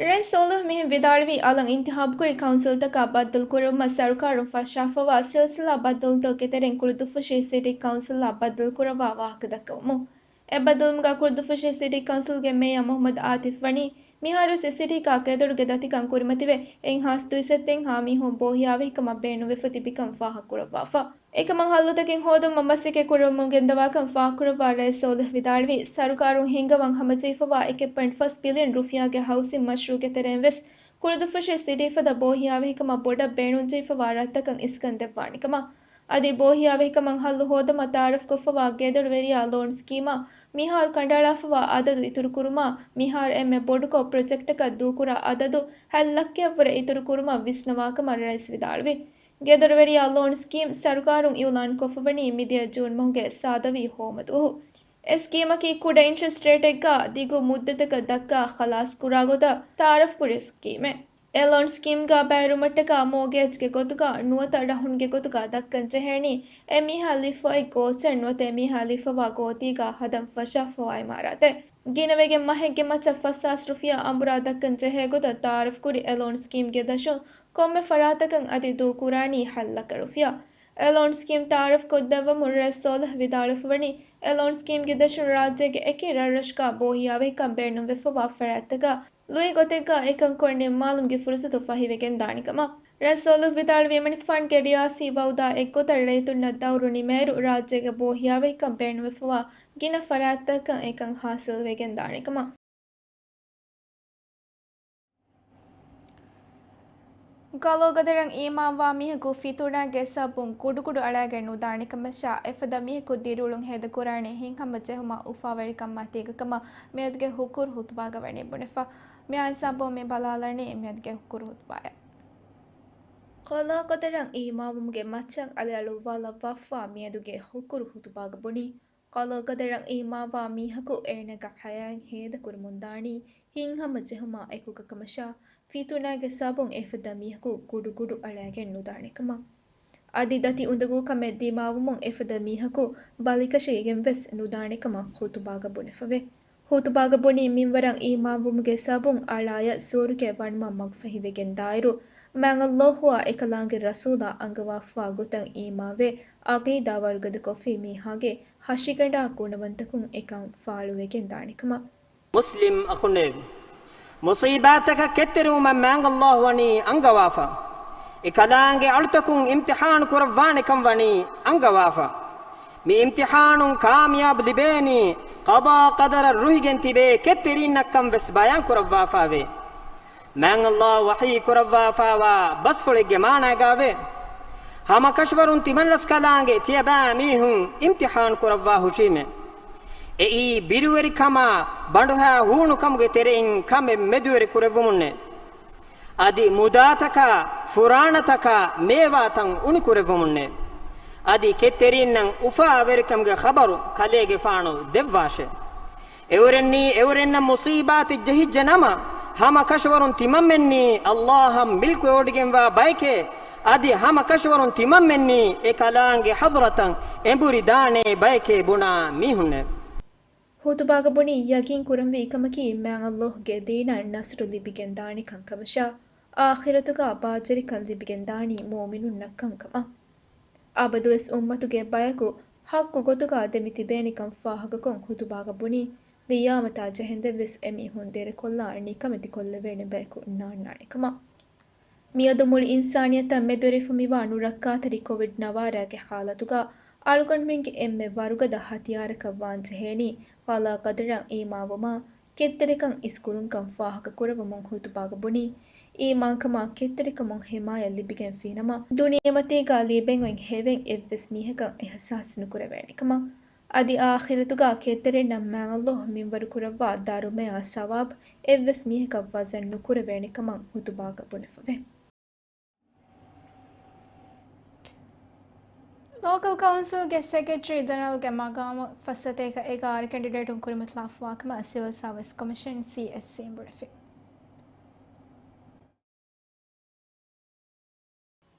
ރައީސް ސޯލިހު މިހެން ވިދާޅުވީ، އަލަށް އިންތިހާބުކުރި ކައުންސިލްތަކާ ބައްދަލުކުރުމަށް ސަރުކާރުން ފަށާފަވާ ސިލްސިލާ ބައްދަލުތަކުގެ ތެރެއިން ކުޅުދުއްފުށި ސިޓީ ކައުންސިލްއާ ބައްދަލުކުރައްވާ ވާހަކަ ދައްކަވަމުން. އެ ބައްދަލުވުމުގަ ކުޅުދުއްފުށި ސިޓީ ކައުންސިލްގެ މޭޔަރ މުހައްމަދު އާތިފް ވަނީ، މިހާރުވެސް އެ ސިޓީގަ ގެދޮރުގެ ދަތިކަން ކުރިމަތިވެ، އެއިން ހާސް ދުއިސައްތައެއްހާ މީހުން ބޯހިޔާވަހިކަމަށް ބޭނުންވެފަ ތިބިކަން ފާހަގަކުރައްވާފަ. އެކަމަށް ހައްލުތަކެއް ހޯދުމަށް މަސައްކަތް ކުރަމުން ގެންދަވާކަން ފާހަގަކުރައްވާ ރައީސް ސޯލިހް ވިދާޅުވީ، ސަރުކާރުން ހިންގަވަން ހަމަޖެހިފަވާ އެކެއް ޕޮއިންޓް ފަސް ބިލިއަން ރުފިޔާގެ ހައުސިން މަޝްރޫޢުގެ ތެރެއިން ވެސް ކުޅުދުއްފުށި ސިޓީ ފަދަ ބޯހިޔާވަހިކަމަށް ބޮޑަށް ބޭނުންޖެހިފަވާ ރަށްތަކަށް އިސްކަން ދެއްވާނެކަމަށް. އަދި ބޯހިޔާވަހިކަމަށް ހައްލު ހޯދަމަށް ތައާރަފްކޮށްފަވާ ގެދޮރުވެރިޔާ ލޯން ސްކީމަށް މިހާރު ކަނޑައަޅާފަވާ އަދަދު އިތުރުކުރުމާ، މިހާރު އެންމެ ބޮޑުކޮށް ޕްރޮޖެކްޓަކަށް ދޫކުރާ އަދަދު ހަތް ލައްކައަށްވުރެ އިތުރުކުރުމަށް ވިސްނަވާކަމަށް ރައީސް ވިދާޅުވި. ގެދޮރުވެރިޔާ ލޯން ސްކީމް ސަރުކާރުން އިއުލާންކޮށްފަވަނީ މިދިޔަ ޖޫން މަހުގެ ސާދަވީ ހޯމަދުވަހު. އެ ސްކީމަކީ ކުޑަ އިންޓްރެސްޓް ރޭޓެއްގަ ދިގު މުއްދަތަކަށް ދައްކާ ޚަލާސްކުރާ ގޮތަށް ތައާރަފްކުރި ސްކީމެއް. އެ ލޯން ސްކީމްގަ ބައިވެރިވުމަށްޓަކާ މޯގޭޖްގެ ގޮތުގަ ނުވަތަ ރަހުންގެ ގޮތުގަ ދައްކަން ޖެހޭނީ، އެމީހާ ލިބިފައި ގޯޗެއް ނުވަތަ އެމީހާ ލިބިފަވާ ގޯތީގަ ހަދަން ފަށާފަވާ އިމާރާތެއް. ގިނަވެގެން މަހެއްގެ މައްޗަށް ފަސް ހާސް ރުފިޔާ އަނބުރާ ދައްކަން ޖެހޭ ގޮތަށް ތައާރަފްކުރި އެ ލޯން ސްކީމްގެ ދަށުން ކޮންމެ ފަރާތަކަށް އަދި ދޫކުރާނީ ހަތް ލަކަ ރުފިޔާ. އެ ލޯން ސްކީމް ތައާރަފް ކޮށްދެއްވަމުން ރައީސް ސޯލިހް ވިދާޅުވެފަވަނީ، އެ ލޯން ސްކީމްގެ ދަށުން ރާއްޖޭގެ އެކި ރަށްރަށުގަ ބޯހިޔާވަހިކަން ބޭނުންވެފަވާ ފަރާތްތަކަށް ލުއި ގޮތެއްގަ އެކަން ކޮށް ނިންމާލުމުގެ ފުރުސަތު ފަހިވެގެން ދާނެ ކަމަށް. ރައީސް ސޯލިހް ވިދާޅުވީ، މަނިކުފާނުގެ ރިޔާސީ ވައުދާ އެއްގޮތަށް ރައްޔިތުންނަށް ދައުރު ނިމޭއިރު ރާއްޖޭގެ ބޯހިޔާވަހިކަން ބޭނުންވެފަވާ ގިނަ ފަރާތްތަކަށް އެކަން ހާސިލްވެގެން ދާނެ ކަމަށް. ޤަޟާ ޤަދަރަށް އީމާންވާ މީހަކު ފިތުނާގެ ސަބަބުން ގުޑުގުޑު އަޅާގެން ނުދާނެ ކަމަށާ، އެފަދަ މީހަކު ދިރިއުޅުން ހޭދަކުރާނެ ހިތްހަމަޖެހުމަށް އުފާވެރިކަން މަތީގަ ކަމަށް މިއަދުގެ ހުކުރު ޚުތުބާގަ ވަނީ ބުނެފަ. މިއާ ސަބަބުން މި ބަލާލަނީ މިއަދުގެ ހުކުރު ޚުތުބާއަށް. ޤަޟާ ޤަދަރަށް އީމާންވުމުގެ މައްޗަށް އަލިއަޅުއްވާލައްވާފަ މިއަދުގެ ހުކުރު ޚުތުބާގަ ބުނީ، ޤަޟާ ޤަދަރަށް އީމާންވާ މީހަކު އޭނާގެ ޙަޔާތް ހޭދަކުރަމުންދާނީ ހިތްހަމަޖެހުމާ އެކުގަ ކަމަށާ، ފިތުނާގެ ސަބަބުން އެފަދަ މީހަކު ގުޑުގުޑު އަޅާގެން ނުދާނެ ކަމަށް. އަދި ދަތި އުނދަގޫ ކަމެއް ދިމާވުމުން އެފަދަ މީހަކު ބަލިކަށިވެގެން ވެސް ނުދާނެ ކަމަށް ޚުތުބާގަ ބުނެފަވޭ. ޚުތުބާގަ ބުނީ މިންވަރަށް އީމާންވުމުގެ ސަބަބުން އަޅާޔަށް ސުވަރުގެ ވަނުމަށް މަގުފަހިވެގެން ދާއިރު، މާތް ﷲ އާ އެކަލާނގެ ރަސޫލާ އަންގަވާފަވާ ގޮތަށް އީމާންވެ، ޢަޤީދާ ވަރުގަދަކޮށްފި މީހާގެ ހަށިގަނޑާ ގުނަވަންތަކުން އެކަން ފާޅުވެގެން ދާނެ ކަމަށް. މުސްލިމް އަޚުންނޭވެ! މުޞީބާތަކަށް ކެތްތެރިވުމަށް މާތް ﷲ ވަނީ އަންގަވާފަ. އެކަލާނގެ އަޅުތަކުން އިމްތިޙާނު ކުރައްވާނެކަން ވަނީ އަންގަވާފަ. މި އިމްތިޙާނުން ކާމިޔާބު ލިބޭނީ ޤަޟާ ޤަދަރަށް ރުހިގެން ތިބޭ ކެތްތެރީންނަށްކަން ވެސް ބަޔާން ކުރައްވާފައެވެ. މާތް ﷲ ވަޙީ ކުރައްވާފައިވާ ބަސްފުޅެއްގެ މާނައިގައެވެ. ހަމަ ކަށަވަރުން ތިމަންރަސްކަލާނގެ ތިޔަބައިމީހުން އިމްތިޙާނު ކުރައްވާ ހުށީމެ. އެއީ ބިރުވެރިކަމާ ބަނޑުހައި ހޫނުކަމުގެ ތެރެއިން ކަމެއް މެދުވެރި ކުރެއްވުމުންނޭ. އަދި މުދާތަކާ ފުރާނަތަކާ މޭވާތައް އުނިކުރެއްވުމުންނޭ. އަދި ކެތްތެރީންނަށް އުފާވެރިކަމުގެ ޚަބަރު ކަލޭގެފާނު ދެއްވާށޭ. އެއުރެންނީ އެއުރެންނަށް މުޞީބާތެއް ޖެހިއްޖެ ނަމަ، ހަމަ ކަށަވަރުން ތިމަންމެންނީ ﷲ އަށް މިލްކުވެވޮޑިގެންވާ ބައެކޭ، އަދި ހަމަ ކަށަވަރުން ތިމަންމެންނީ އެ ކަލާނގެ ޙަޟްރަތަށް އެނބުރި ދާނޭ ބައެކޭ ބުނާ މީހުންނޭ. ޚުތުބާގަ ބުނީ ޔަގީން ކުރަންވީ ކަމަކީ މާތް ﷲ ގެ ދީނަށް ނަޞްރު ލިބިގެން ދާނެ ކަންކަމަށާ، އާޚިރަތުގަ ބާޖަރިކަން ލިބިގެން ދާނީ މުއުމިނުންނަށް ކަންކަމަށް. އަބަދުވެސް އުއްމަތުގެ ބަޔަކު ޙައްޤު ގޮތުގަ ދެމި ތިބޭނެ ކަން ފާހަގަކޮށް، ޚުތުބާގަ ބުނީ، ޤިޔާމަތާ ޖެހެންދެން ވެސް އެމީހުން ދެރަކޮށްލާ ނިކަމެތި ކޮށްލެވޭނެ ބަޔަކު ނާންނާނެ ކަމަށް. މިއަދު މުޅި އިންސާނިއްޔަތަށް މެދުވެރިވެފަ މިވާ ނުރައްކާތެރި ކޮވިޑް ނަވާރައިގެ ޙާލަތުގަ، އަޅުގަނޑުމެންގެ އެންމެ ވަރުގަދަ ހަތިޔާރަކަށް ވާން ޖެހޭނީ، ޤަޟާ ޤަދަރަށް އީމާންވުމާ، ކެތްތެރިކަން އިސްކުރުންކަން ފާހަގަކުރެއްވުމުން ޚުތުބާގަ ބުނީ، އީމާންކަމާ ކެތްތެރިކަމުން ހިމާޔަތް ލިބިގެންފި ނަމަ، ދުނިޔެމަތީގަ ލިބެން އޮތް އެއްވެސް މީހަކަށް އިޙްސާސް ނުކުރެވޭނެ ކަމަށް، އަދި އާޚިރަތުގަ ކެތްތެރިންނަށް މާތް ﷲ މިންވަރު ކުރައްވާ ދަރުމަޔާ ސަވާބު އެއްވެސް މީހަކަށް ވަޒަން ނުކުރެވޭނެ ކަމަށް ޚުތުބާގަ ބުނެފަވޭ. ލޯކަލް ކައުންސިލްގެ ސެކްރެޓަރީ ޖެނެރަލްގެ މަގާމަށް ފައްސަތޭކަ އެގާރަ ކެންޑިޑޭޓުން ކުރިމަތިލާފަވާ ކަމަށް ސިވިލް ސާވިސް ކޮމިޝަން، ސީއެސްސީ، ބުނެފި.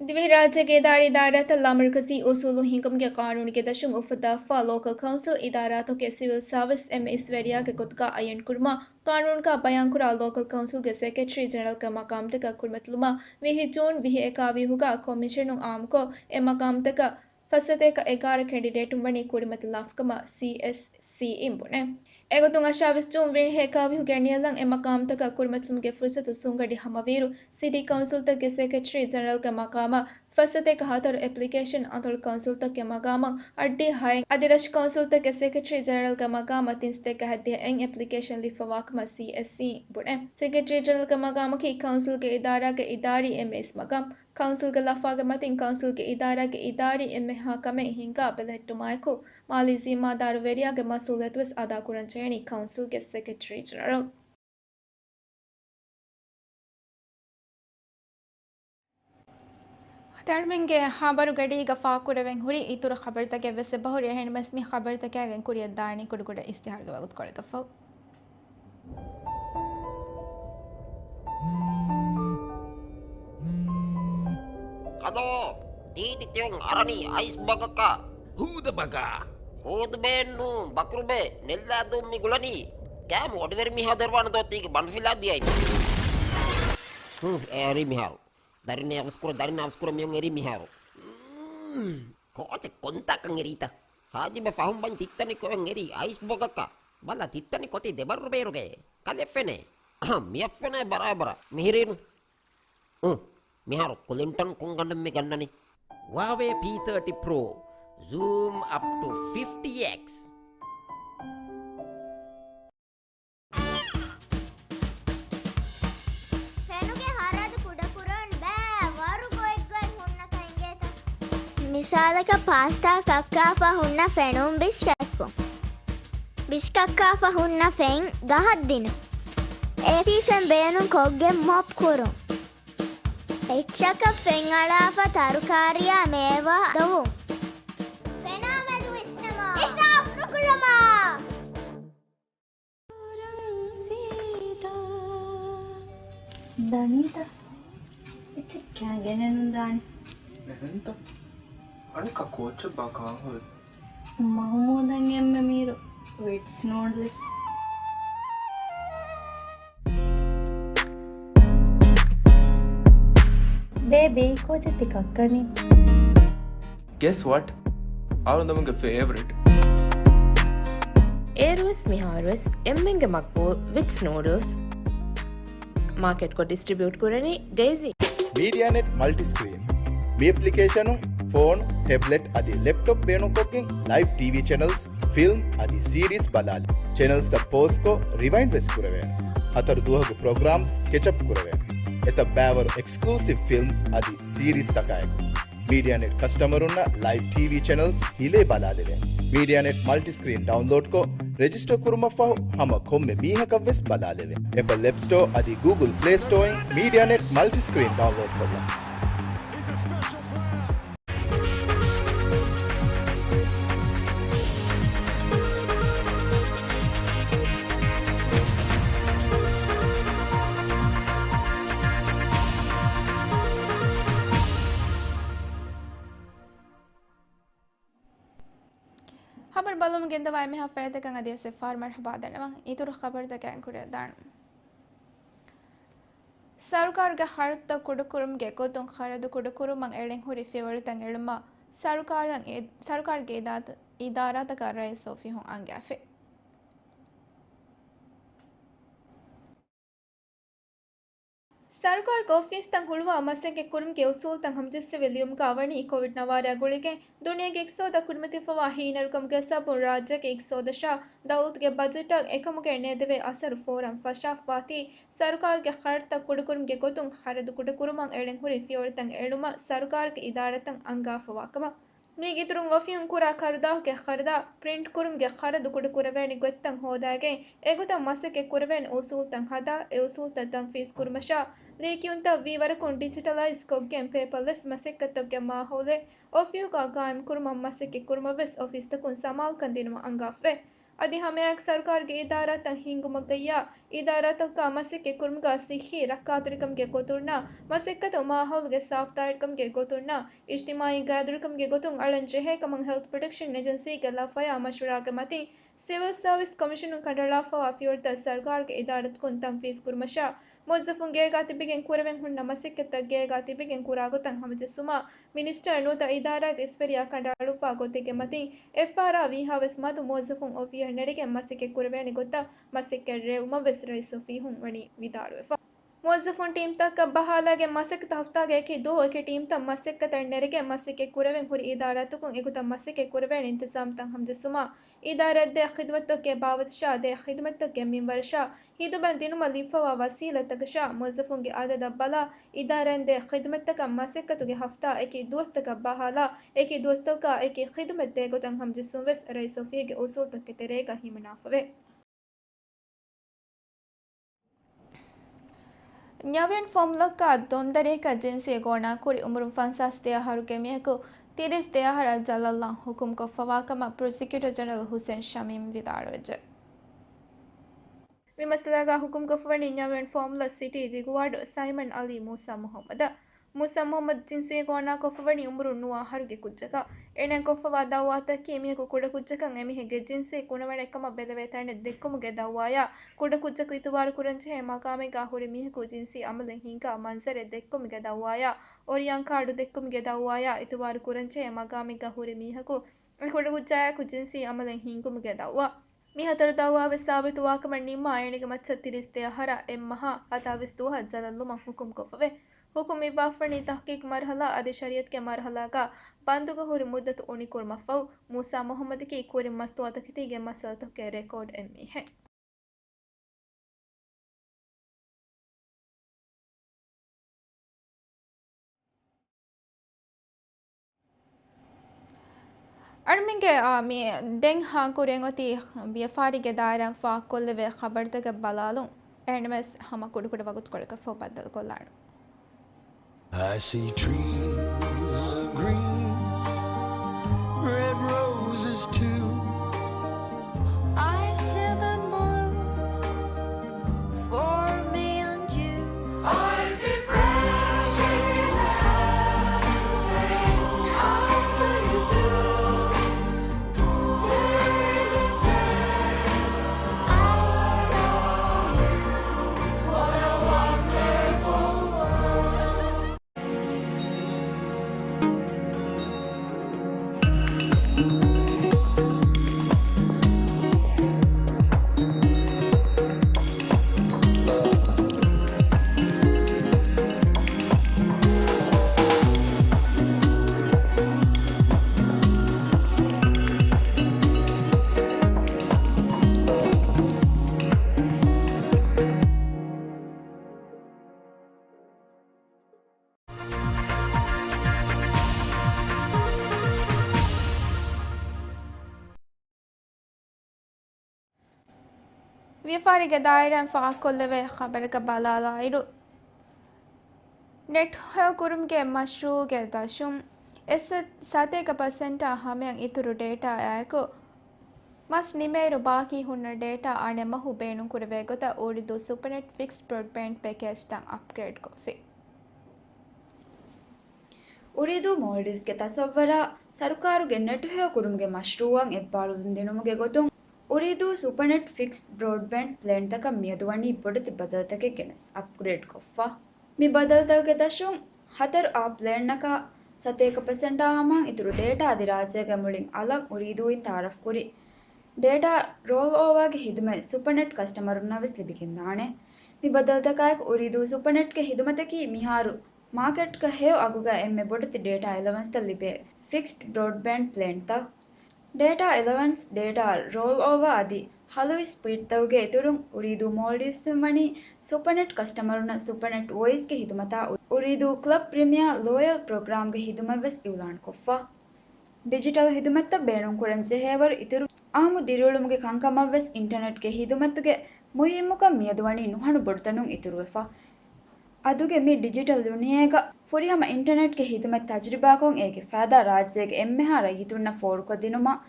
ދިވެހިރާއްޖޭގެ އިދާރީ ދާއިރާތައް ލާމަރުކަޒީ އުސޫލު ހިންގުމުގެ ޤާނޫނުގެ ދަށުން އުފައްދާފަ ލޯކަލް ކައުންސިލް އިދާރާތަކުގެ ސިވިލް ސާވިސް އެމްއެސް ވެރިޔާގެ ގޮތުގަ އައްޔަންކުރުމަށް ޤާނޫނުގަ ބަޔާންކުރާ ލޯކަލް ކައުންސިލްގެ ސެކްރެޓަރީ ޖެނެރަލްގެ މަޤާމުތަކަށް ކުރިމަތިލުމަށް ވިހި ޖޫން ވިހި އެކާވީހުގަ ކޮމިޝަނުން އާއްމުކޮށް، އެ މަޤާމުތަކަށް ފައްސަތޭކަ އެގާރަ ކެންޑިޑޭޓުން ވަނީ ކުރިމަތިލާފަކަމަށް ސީއެސްސީއިން ބުނޭ. އެގޮތުން އަށާވީސް ޖޫން ވިހި އެކާވީހުގެ ނިޔަލަށް އެ މަޤާމުތަކަށް ކުރިމަތިލުމުގެ ފުރުސަތު ސުންގަނޑި ހަމަވިއިރު، ސިޓީ ކައުންސިލްތަކުގެ ސެކްރެޓަރީ ޖެނެރަލްގެ މަޤާމަށް ފައްސަތޭކަ ހަތަރު އެޕްލިކޭޝަން އަތޮޅު ކައުންސިލްތަކުގެ މަގާމަށް އަށްޑިހަ ހައެއް އަދި ރަށު ކައުންސިލްތަކުގެ ސެކްރެޓަރީ ޖެނެރަލްގެ މަގާމަށް ތިންސަތޭކަ ހަތްދިހަ އެއް އެޕްލިކޭޝަން ލިބިފަވާކަމަށް ސީއެސްސީ ބުނޭ. ސެކްރެޓަރީ ޖެނެރަލްގެ މަގާމަކީ ކައުންސިލްގެ އިދާރާގެ އިދާރީ އެމްއެސް މަގާމް. ކައުންސިލްގެ ލަފާގެ މަތިން ކައުންސިލްގެ އިދާރާގެ އިދާރީ އެންމެހާ ކަމެއް ހިންގާ ބެލެހެއްޓުމާއެކު، މާލީ ޒިންމާދާރު ވެރިޔާގެ މަސްއޫލިއްޔަތު ވެސް އަދާކުރަން ޖެހޭނީ ކައުންސިލްގެ ސެކްރެޓަރީ ޖެނެރަލް. ދަރުމިންގެ ހަބަރުގަޑީގަ ފާކުރެވެން ހުރި އިތުރު ޚަބަރުތަކެއް ވެސް އެބަހުރި. އެހެންނަމަވެސް މި ޚަބަރުތަކާގެން ކުރިއަށް ދާނީ ކުޑަކުޑަ އިސްތިހާރުގެ ވަގުތުކޮޅަކަށްފަހު. ގޯ، ތީތި ތިއޮން އަރަނީ އައިސް ބަގަކަށް. ހޫދަ ބަގާ. ހޫދުބޭންނޫ، ބަކުރުބޭ، ނެއްލާދޫން މި ގުޅަނީ. ކާމު އޮޑިވެރި މީހާ ދެރުވާނެ ދޯ ތީގެ ބަނޑު ފިލާ ދިޔައި. ހު، އެރީ މިހާރު. ދަރިން އަވަސްކުރ، ދަރިން އަވަސްކުރ މިއޮން އެރީ މިހާރު. މް، ކޯޗެ ކޮންތާކަން އެރީތަ؟ ހާޖިބެ ފަހުން ބަން ތިއްތަނި ކޮއެން އެރީ އައިސް ބޮގަކަށް. ބަލަ ތިއްތަނި ކޮތި ދެބަރު ބޭރުގެ. ކަލެ ފެނޭ. އަހަ، މިއަށް ފެނޭ ބަރާބަރަށް. މިހިރީނު. އު، މިހާރު ކުލިންޓަން ކޮން ގަނޑެއް މި ގަންނަނީ؟ ހުއާވޭ ޕީ ތާޓީ ޕްރޯ. Zoom up to fifty X. ފެނުގެ ހަރަދު ކުޑަކުރަން ބައިވަރު ގޮތްގޮތް ހުންނަކަން އިނގޭތަ؟ މިސާލަކަށް ޕާސްޓާ ކައްކާފަ ހުންނަ ފެނުން ބިސްކައްކުން. ބިސްކައްކާފަ ހުންނަ ފެން ގަހަށް ދިނުން. އޭސީ ފެން ބޭނުން ކޮށްގެން މޮޕް ކުރުން. އެއްޗަކަށް ފެން އަޅާފަ ތަރުކާރިއާ މޭވާ ދޮވުން. ފެނާ މެދު ވިސްނަމާ. އިސްރާފް ނުކުރަމާ. ދަނީތަ؟ އެއްޗެއް ކާ ގެނެއްނު ދާނެ. އެހެންތަ؟ އަނެއްކާ ކޯއްޗެއް ބާ ކާން ހުރި؟ މަހުމޫދަށް އެންމެ މީރު ވިޓްސް ނޫޑްލްސް. ބޭބީ، ކޯޗެއް ތި ކައްކަނީ؟ Guess what? އަޅުގަނޑުގެ ފޭވަރިޓް. އޭރުވެސް މިހާރުވެސް އެންމެންގެ މަގްބޫލް ވިޓްސް ނޫޑްލްސް މާކެޓްކޮށް ޑިސްޓްރިބިއުޓް ކުރަނީ ޑެއިސީ. މީޑިއާނެޓް މަލްޓިސްކްރީން. މި އެޕްލިކޭޝަނުން ފޯނު، ޓެބްލެޓް އަދި ލެޕްޓޮޕް ބޭނުންކޮށްގެން ލައިވް ޓީވީ ޗެނަލްސް، ފިލްމް އަދި ސީރީސް ބަލާލި. ޗެނަލްސްތައް ޕޯޒްކޮށް ރިވައިންޑް ވެސް ކުރެވޭނެ. ހަތަރު ދުވަހުގެ ޕްރޮގްރާމްސް ކެޗަޕް ކުރެވޭނެ. އެތައް ބައިވަރު އެކްސްކްލޫސިވް ފިލްމްސް އަދި ސީރީސްތަކާއެކު. މީޑިއާނެޓް ކަސްޓަމަރުންނަށް ލައިވް ޓީވީ ޗެނަލްސް ހިލޭ ބަލާލެވޭނެ. މީޑިއާނެޓް މަލްޓިސްކްރީން ޑައުންލޯޑްކޮށް، ރެޖިސްޓަރ ކުރުމަށްފަހު ހަމަ ކޮންމެ މީހަކަށްވެސް ބަލާލެވޭނެ. އެޕަލް އެޕް ސްޓޯ އަދި ގޫގުލް ޕްލޭ ސްޓޯއިން މީޑިއާނެޓް މަލްޓިސްކްރީން ޑައުންލޯޑްކޮށްލަން. ޚަބަރު ބަލަމުން ގެންދަވާ އެންމެހާ ފަރާތްތަކަށް އަދިވެސް އެއްފަހަރު މަރުޙަބާ ދަންނަވަން. އިތުރު ޚަބަރުތަކަށް އެންކުރެވިދާނަން. ސަރުކާރުގެ ޚަރަދުތައް ކުޑަކުރުމުގެ ގޮތުން ޚަރަދު ކުޑަކުރުމަށް އެޅެން ހުރި ފިޔަވަޅުތައް އެޅުމަށް ސަރުކާރަށް އި-، ސަރުކާރުގެ އިދާ-، އިދާރާތަކަށް ރައީސް އޮފީހުން އަންގާފި. ސަރުކާރުގެ އޮފީސްތައް ހުޅުވާ މަސައްކަތް ކުރުމުގެ އުސޫލުތައް ހަމަޖެއްސެވި ލިޔުމުގަ ވަނީ ކޮވިޑް ނަވާރަ ގުޅިގެން ދުނިޔޭގެ އިޤްތިޞާދަށް ކުރިމަތިވެފަވާ ހީނަރުކަމުގެ ސަބަބުން ރާއްޖޭގެ އިޤްތިޞާދަށާ ދައުލަތުގެ ބަޖެޓަށް އެކަމުގެ ނޭދެވޭ އަސަރު ފޯރަން ފަށާފަވާތީ، ސަރުކާރުގެ ޚަރަދުތައް ކުޑަކުރުމުގެ ގޮތުން ޚަރަދު ކުޑަކުރުމަށް އެޅެން ހުރި ފިޔަވަޅުތައް އެޅުމަށް ސަރުކާރުގެ އިދާރާތައް އަންގާފަވާކަމަށް. މީގެ އިތުރުން އޮފީހުން ކުރާ ކަރުދާހުގެ ޚަރަދާ، ޕްރިންޓް ކުރުމުގެ ޚަރަދު ކުޑަކުރެވޭނެ ގޮތްތައް ހޯދާގެން، އެގޮތަށް މަސައްކަތް ކުރެވޭނެ އުސޫލުތައް ހަދާ، އެ އުސޫލުތައް ތަންފީޒް ކުރުމަށާ، ލިޔެކިޔުންތައް ވީވަރަކުން ޑިޖިޓަލައިޒް ކޮށްގެން ޕޭޕަރލެސް މަސައްކަތްތަކުގެ މާހައުލެއް އޮފީހުގަ ގާއިމް ކުރުމަށް މަސައްކަތް ކުރުމަށް ވެސް އޮފީސްތަކުން ސަމާލުކަން ދިނުމަށް އަންގާފަވޭ. އަދި ހަމައެއާއެކު ސަރުކާރުގެ އިދާރާތައް ހިންގުމަށްގައްޔާ، އިދާރާތަކަށް މަސައްކަތް ކުރުމުގަ ޞިއްޙީ ރައްކާތެރިކަމުގެ ގޮތުންނާ، މަސައްކަތު މާހައުލުގެ ސާފުތާހިރުކަމުގެ ގޮތުންނާ، އިޖްތިމާޢީ ގާތްގަނޑުކަމުގެ ގޮތުން އަޅަން ޖެހޭ ކަމަށް ހެލްތް ޕްރޮޓެކްޝަން އެޖެންސީގެ ލަފަޔާ މަޝްވަރާގެ މަތިން، ސިވިލް ސަރވިސް ކޮމިޝަނުން ކަނޑައަޅާފައިވާ ފިޔަވަޅުތައް ސަރުކާރުގެ އިދާރާތަކުން ތަންފީޒް ކުރުމަށާ، މުވައްޒަފުން ގޭގާ ތިބިގެން ކުރެވެން ހުންނަ މަސައްކަތްތައް ގޭގާ ތިބިގެން ކުރާ ގޮތަށް ހަމަޖެއްސުމަށް، މިނިސްޓަރ ނުވަތަ އިދާރާގެ އިސްވެރިޔާ ކަނޑައަޅުއްވާ ގޮތެއްގެ މަތިން، އެފްއާރްއާ ވީހާވެސް މަދު މުވައްޒަފުން އޮފީހަށް ނެރެގެން މަސައްކަތް ކުރެވޭނެ ގޮތަށް މަސައްކަތް ރޭވުމަށް ވެސް ރައީސް އޮފީހުން ވަނީ ވިދާޅުވެފަ. މުވައްޒަފުން ޓީމްތަކަށް ބަހާލައިގެން މަސައްކަތު ހަފްތާގެ އެކި ދުވަހު އެކި ޓީމްތައް މަސައްކަތަށް ނެރެގެން މަސައްކަތް ކުރެވެން ހުރި އިދާރާތަކުން އެގޮތަށް މަސައްކަތް ކުރެވޭނެ އިންތިޒާމްތައް ހަމަޖެއްސުމަށް، އިދާރާއަށް ދޭ ޚިދުމަތްތަކުގެ ބާވަތަށާ ދޭ ޚިދުމަތްތަކުގެ މިންވަރަށާ ޚިދުމަތް ދިނުމަށް ލިބިފައިވާ ވަސީލަތްތަކަށާ މުވައްޒަފުންގެ އަދަދަށް ބަލާ، އިދާރާއިން ދޭ ޚިދުމަތްތަކަށް މަސައްކަތުގެ ހަފްތާ އެކި ދުވަސްތަކަށް ބަހާލާ، އެކި ދުވަސްތަކަށް އެކި ޚިދުމަތް ދޭ ގޮތަށް ހަމަޖެއްސުން ވެސް ރައީސް އޮފީހުގެ އުސޫލުތަކުގެ ތެރޭގަ ހިމަނާފަވޭ. ނަވީން ފޯމުލަކާ ދޮންދަރިއަކަށް ޖިންސީ ގޯނާކުރި އުމުރުން ފަންސާސް ދެ އަހަރުގެ މީހަކު ތިރީސް ދެ އަހަރަށް ޖަލަށްލަން ހުކުމްކޮށްފަވާކަމަށް ޕްރޮސިކިއުޓަރ ޖެނެރަލް ހުސެން ޝަމީމް ވިދާޅުވެއްޖެ. މި މައްސަލާގަ ހުކުމްކޮށްފަވަނީ ނަވީން ފޯމުލަ ސިޓީ ރިގުވާޑު ސައިމަން އަލީ މޫސާ މުހައްމަދަށް. މޫސާ މުޙައްމަދު ޖިންސީ ގޯނާކޮށްފަވަނީ އުމުރުން ނުވަ އަހަރުގެ ކުއްޖަކަށް. އޭނާ ކޮށްފަވާ ދައުވާތަކީ މީހަކު ކުޑަކުއްޖަކަށް އެމީހެއްގެ ޖިންސީ ކުނަވަނެއް ކަމަށް ބެލެވޭ ތަނެއް ދެއްކުމުގެ ދައުވާއާ، ކުޑަކުއްޖަކު އިތުބާރު ކުރަންޖެހޭ މަގާމެއްގާ ހުރި މީހަކު ޖިންސީ އަމަލެއް ހިންގާ މަންޒަރެއް ދެއްކުމުގެ ދައުވާއާ، އޮރިޔަން ކާޑު ދެއްކުމުގެ ދައުވާއާ، އިތުބާރު ކުރަންޖެހޭ މަގާމެއްގާ ހުރި މީހަކު އެ ކުޑަކުއްޖާއާއެކު ޖިންސީ އަމަލެއް ހިންގުމުގެ ދައުވާ. މި ހަތަރު ދައުވާވެސް ސާބިތުވާކަމަށް ނިންމާ އޭނަގެ މައްޗަށް ތިރީސް ދެ އަހަރާ އެއްމަހާ ހަތާވީސް ދުވަހަށް ޖަލަށްލުމަށް ހުކުމްކޮށްފަވޭ. ހުކުމް އިއްވާފަވަނީ ތަޙްޤީޤު މަރުޙަލާ އަދި ޝަރީޢަތުގެ މަރުޙަލާގާ ބަންދުގަ ހުރި މުއްދަތު އުނިކުރުމަށްފަހު، މޫސާ މުޙައްމަދަކީ ކުރިން މަސްތުވާތަކެތީގެ މައްސަލަތަކުގެ ރެކޯޑް އެއްމީހެއް. އަޅުމެންގެ، އާ، މި ދެން ހާން ކުރިއަށް އޮތީ ވިޔަފާރިގެ ދާއިރާއިން ފާހަގަކޮށްލެވޭ ޚަބަރުތަކެއް ބަލާލުން. އެހެންނަމަވެސް ހަމަ ކުޑަކުޑަ ވަގުތުކޮޅަކަށްފަހު ބައްދަލުކޮށްލާނަން. I see trees of green, red roses too. I see them bloom for me and you. I see fresh air in the air. Say, how do you do? They're the same. I know you. What a wonderful world. ވިޔަފާރިގެ ދާއިރާއިން ފާހަގަކޮށްލެވޭ ޚަބަރަކަށް ބަލާލާއިރު، ނެޓް ހެޔޮކުރުމުގެ މަޝްރޫޢުގެ ދަށުން އެއް ސަތޭކަ ޕަސެންޓާ ހަމަޔަށް އިތުރު ޑޭޓާއާއެކު، މަސް ނިމޭއިރު ބާކީ ހުންނަ ޑޭޓާ އަނެއް މަހު ބޭނުންކުރެވޭ ގޮތަށް އުރިދޫ ސުޕަނެޓް ފިކްސްޑް ބްރޯޑްބޭންޑް ޕެކޭޖްތައް އަޕްގްރޭޑްކޮށްފި. އުރީދޫ މޯލްޑިވްސްގެ ތަސައްވަރާ، ސަރުކާރުގެ ނެޓު ހެޔޮކުރުމުގެ މަޝްރޫޢަށް އެއްބާރުލުން ދިނުމުގެ ގޮތުން، އުރީދޫ ސުޕަނެޓް ފިކްސްޑް ބްރޯޑްބޭންޑް ޕްލޭންތަކަށް މިއަދު ވަނީ ބޮޑެތި ބަދަލުތަކެއް ގެނެސް އަޕްގްރޭޑްކޮށްފަ. މި ބަދަލުތަކުގެ ދަށުން، ހަތަރު އާ ޕްލޭންއަކާ ސަތޭކަ ޕަސެންޓާ ހަމައިން އިތުރު ޑޭޓާ އަދި ރާއްޖޭގެ މުޅިން އަލަށް އުރީދޫއިން ތައާރަފްކުރި ޑޭޓާ ރޯލް އޯވާގެ ހިދުމަތް ސުޕަނެޓް ކަސްޓަމަރުންނަށް ވެސް ލިބިގެންދާނެ. މި ބަދަލުތަކާއެކު އުރީދޫ ސުޕަނެޓްގެ ހިދުމަތަކީ މިހާރު މާކެޓްގަ ހެޔޮ އަގުގަ އެންމެ ބޮޑެތި ޑޭޓާ އެލަވެންސްތައް ލިބޭ ފިކްސްޑް ބްރޯޑްބޭންޑް ޕްލޭންތައް. ޑޭޓާ އެލަވެންސް، ޑޭޓާ ރޯލް އޯވާ އަދި ހަލުވި ސްޕީޑްތަކުގެ އިތުރުން އުރީދޫ މޯލްޑިވްސްއިން ވަނީ ސުޕަނެޓް ކަސްޓަމަރުންނަށް ސުޕަނެޓް ވޮއިސްގެ ހިދުމަތާ އުރީދޫ ކްލަބް ޕްރިމިއާ ލޯޔަލް ޕްރޮގްރާމްގެ ހިދުމަތް ވެސް އިއުލާންކޮށްފަ. ޑިޖިޓަލް ހިދުމަތްތައް ބޭނުންކުރަން ޖެހޭވަރު އިތުރު އާއްމު ދިރިއުޅުމުގެ ކަންކަމަށްވެސް އިންޓަރނެޓްގެ ހިދުމަތުގެ މުހިއްމުކަން މިއަދު ވަނީ ނުހަނު ބޮޑުތަނުން އިތުރުވެފަ. އަދުގެ މި ޑިޖިޓަލް ދުނިޔޭގަ ފުރިހަމަ އިންޓަރނެޓްގެ ހިދުމަތް ތަޖުރިބާކޮށް އޭގެ ފައިދާ ރާއްޖޭގެ އެންމެހާ ރައްޔިތުންނަށް ފޯރުކޮށްދިނުމަށް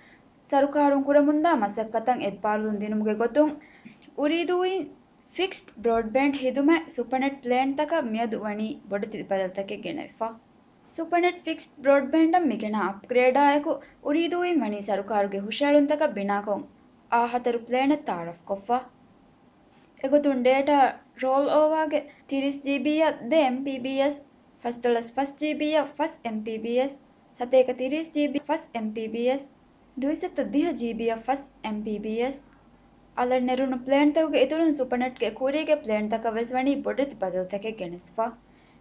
ސަރުކާރުން ކުރަމުންދާ މަސައްކަތަށް އެއްބާރުލުން ދިނުމުގެ ގޮތުން އުރީދޫއިން ފިކްސްޑް ބްރޯޑްބޭންޑް ހިދުމަތް ސުޕަނެޓް ޕްލޭންތަކަށް މިއަދު ވަނީ ބޮޑެތި ބަދަލުތަކެއް ގެނެވިފަ. ސުޕަނެޓް ފިކްސްޑް ބްރޯޑްބޭންޑަށް މިގެނާ އަޕްގްރޭޑާއެކު އުރީދޫއިން ވަނީ ސަރުކާރުގެ ހުށައެޅުންތަކަށް ބިނާކޮށް އާ ހަތަރު ޕްލޭނެއް ތައާރަފްކޮށްފަ. އެގޮތުން ޑޭޓާ ރޯލް އޯވާގެ ތިރީސް ޖީބީއަށް ދެ އެމްޕީބީއެސް، ފަސް ޑޮލަސް ފަސް ޖީބީއަށް ފަސް އެމްޕީބީއެސް، ސަތޭކަ ތިރީސް ޖީބީ ފަސް އެމްޕީބީއެސް، ދުއިސައްތަ ދިހަ ޖީބީއަށް ފަސް އެމްޕީބީއެސް. އަލަށް ނެރުނު ޕްލޭންތަކުގެ އިތުރުން ސުޕަނެޓްގެ ކުރީގެ ޕްލޭންތަކަށް ވެސް ވަނީ ބޮޑެތި ބަދަލުތަކެއް ގެނެސްފަ.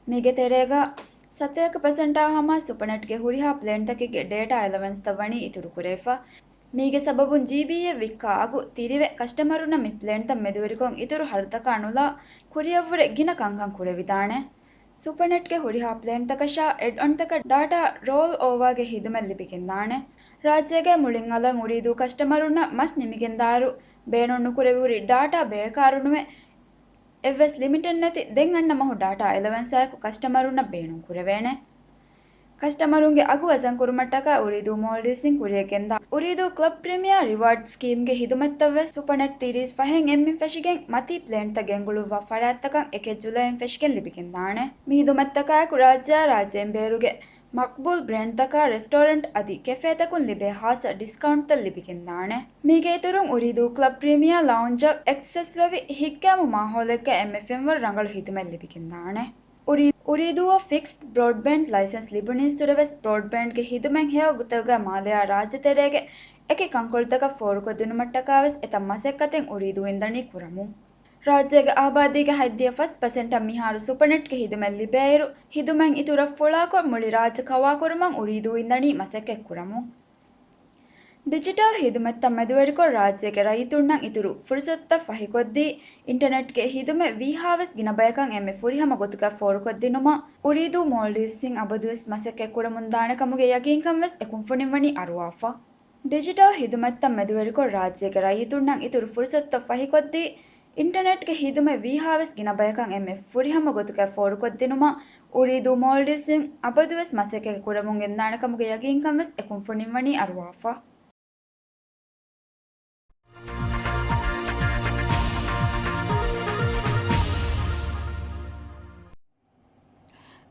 މީގެ ތެރޭގަ ސަތޭކަ ޕަސެންޓާ ހަމަ ސުޕަނެޓްގެ ހުރިހާ ޕްލޭންތަކެއްގެ ޑޭޓާ އެލަވެންސްތައް ވަނީ އިތުރުކުރެވިފަ. މީގެ ސަބަބުން ޖީބީއެއް ވިއްކާ އަގު ތިރިވެ، ކަސްޓަމަރުންނަށް މި ޕްލޭންތައް މެދުވެރިކޮށް އިތުރު ހަރަދުތަކާ ނުލާ ކުރިއަށްވުރެ ގިނަ ކަންކަން ކުރެވިދާނެ. ސުޕަނެޓްގެ ހުރިހާ ޕްލޭންތަކަށާ އެޑް އޮންތަކަށް ޑާޓާ ރޯލް އޯވާގެ ހިދުމަތް ލިބިގެންދާނެ. ރާއްޖޭގެ މުޅިން އަލަށް އުރީދޫ ކަސްޓަމަރުންނަށް މަސް ނިމިގެންދާއިރު ބޭނުންނުކުރެވިހުރި ޑާޓާ ބޭކާރުނުވެ، އެއްވެސް ލިމިޓެއް ނެތި ދެން އަންނަ މަހު ޑާޓާ އެލަވެންސާއެކު ކަސްޓަމަރުންނަށް ބޭނުން ކުރެވޭނެ. ކަސްޓަމަރުންގެ އަގު ވަޒަން ކުރުމަށްޓަކާ އުރީދޫ މޯލްޑިވްސްއިން ކުރިއަށް ގެންދާ. އުރީދޫ ކްލަބް ޕްރިމިއާ ރިވާޑް ސްކީމްގެ ހިދުމަތްތައް ވެސް ސުޕަނެޓް ތިރީސް ފަހެއް އެންމެން ފެށިގެން މަތީ ޕްލޭންތައް ގެންގުޅުއްވާ ފަރާތްތަކަށް އެކެއް ޖުލައިން ފެށިގެން ލިބިގެންދާނެ. މި ހިދުމަތްތަކާއެކު ރާއްޖެއާ ރާއްޖޭން ބޭރުގެ މަޤްބޫލް ބްރޭންޑްތަކާ ރެސްޓޯރެންޓް އަދި ކެފޭތަކުން ލިބޭ ހާއްސަ ޑިސްކައުންޓްތައް ލިބިގެންދާނެ. މީގެ އިތުރުން އުރީދޫ ކްލަބް ޕްރިމިއާ ލައުންޖަށް އެކްސެސްވެވި ހިތްގައިމު މާހައުލެއްގަ އެންމެ ފެންވަރު ރަނގަޅު ހިދުމަތް ލިބިގެންދާނެ. އުރީ، އުރީދޫއަށް ފިކްސްޑް ބްރޯޑްބޭންޑް ލައިސަންސް ލިބުނީއްސުރެވެސް ބްރޯޑްބޭންޑްގެ ހިދުމަތް ހެޔޮ ގޮތަކަށް މާލެއާ ރާއްޖެތެރޭގެ އެކި ކަންކޮޅުތަކަށް ފޯރުކޮށްދިނުމަށްޓަކާވެސް އެތައް މަސައްކަތެއް އުރީދޫ އިންދަނީ ކުރަމުން. ރާއްޖޭގެ އާބާދީގެ ހަތްދިހަ ފަސް ޕަސެންޓަށް މިހާރު ސުޕަނެޓްގެ ހިދުމަތް ލިބޭއިރު، ހިދުމަތް އިތުރަށް ފުޅާކޮށް މުޅި ރާއްޖެ ކަވާކުރުމަށް އުރީދޫ އިންދަނީ މަސައްކަތް ކުރަމުން. ޑިޖިޓަލް ހިދުމަތްތައް މެދުވެރިކޮށް، ރާއްޖޭގެ ރައްޔިތުންނަށް އިތުރު ފުރުސަތުތައް ފަހިކޮށްދީ، އިންޓަނެޓްގެ ހިދުމަތް ވީހާވެސް ގިނަ ބަޔަކަށް އެންމެ ފުރިހަމަ ގޮތުގައި ފޯރުކޮށްދިނުމަށް އުރީދޫ މޯލްޑިވްސްއިން އަބަދުވެސް މަސައްކަތް ކުރަމުންދާނެ ކަމުގެ ޔަގީންކަން ވެސް އެ ކުންފުނިން ވަނީ އަރުވާފަ. ޑިޖިޓަލް ހިދުމަތްތައް މެދުވެރިކޮށް، ރާއްޖޭގެ ރައްޔިތުންނަށް އިތުރު ފުރުސަތުތައް ފަހިކޮށްދީ، އިންޓަނެޓްގެ ހިދުމަތް ވީހާވެސް ގިނަ ބަޔަކަށް އެންމެ ފުރިހަމަ ގޮތުގައި ފޯރުކޮށްދިނުމަށް އުރީދޫ މޯލްޑިވްސްއިން އަބަދުވެސް މަސައްކަތް ކުރަމުން ގެންދާނެ ކަމުގެ ޔަގީންކަން ވެސް އެ ކުންފުނިން ވަނީ އަރުވާފަ.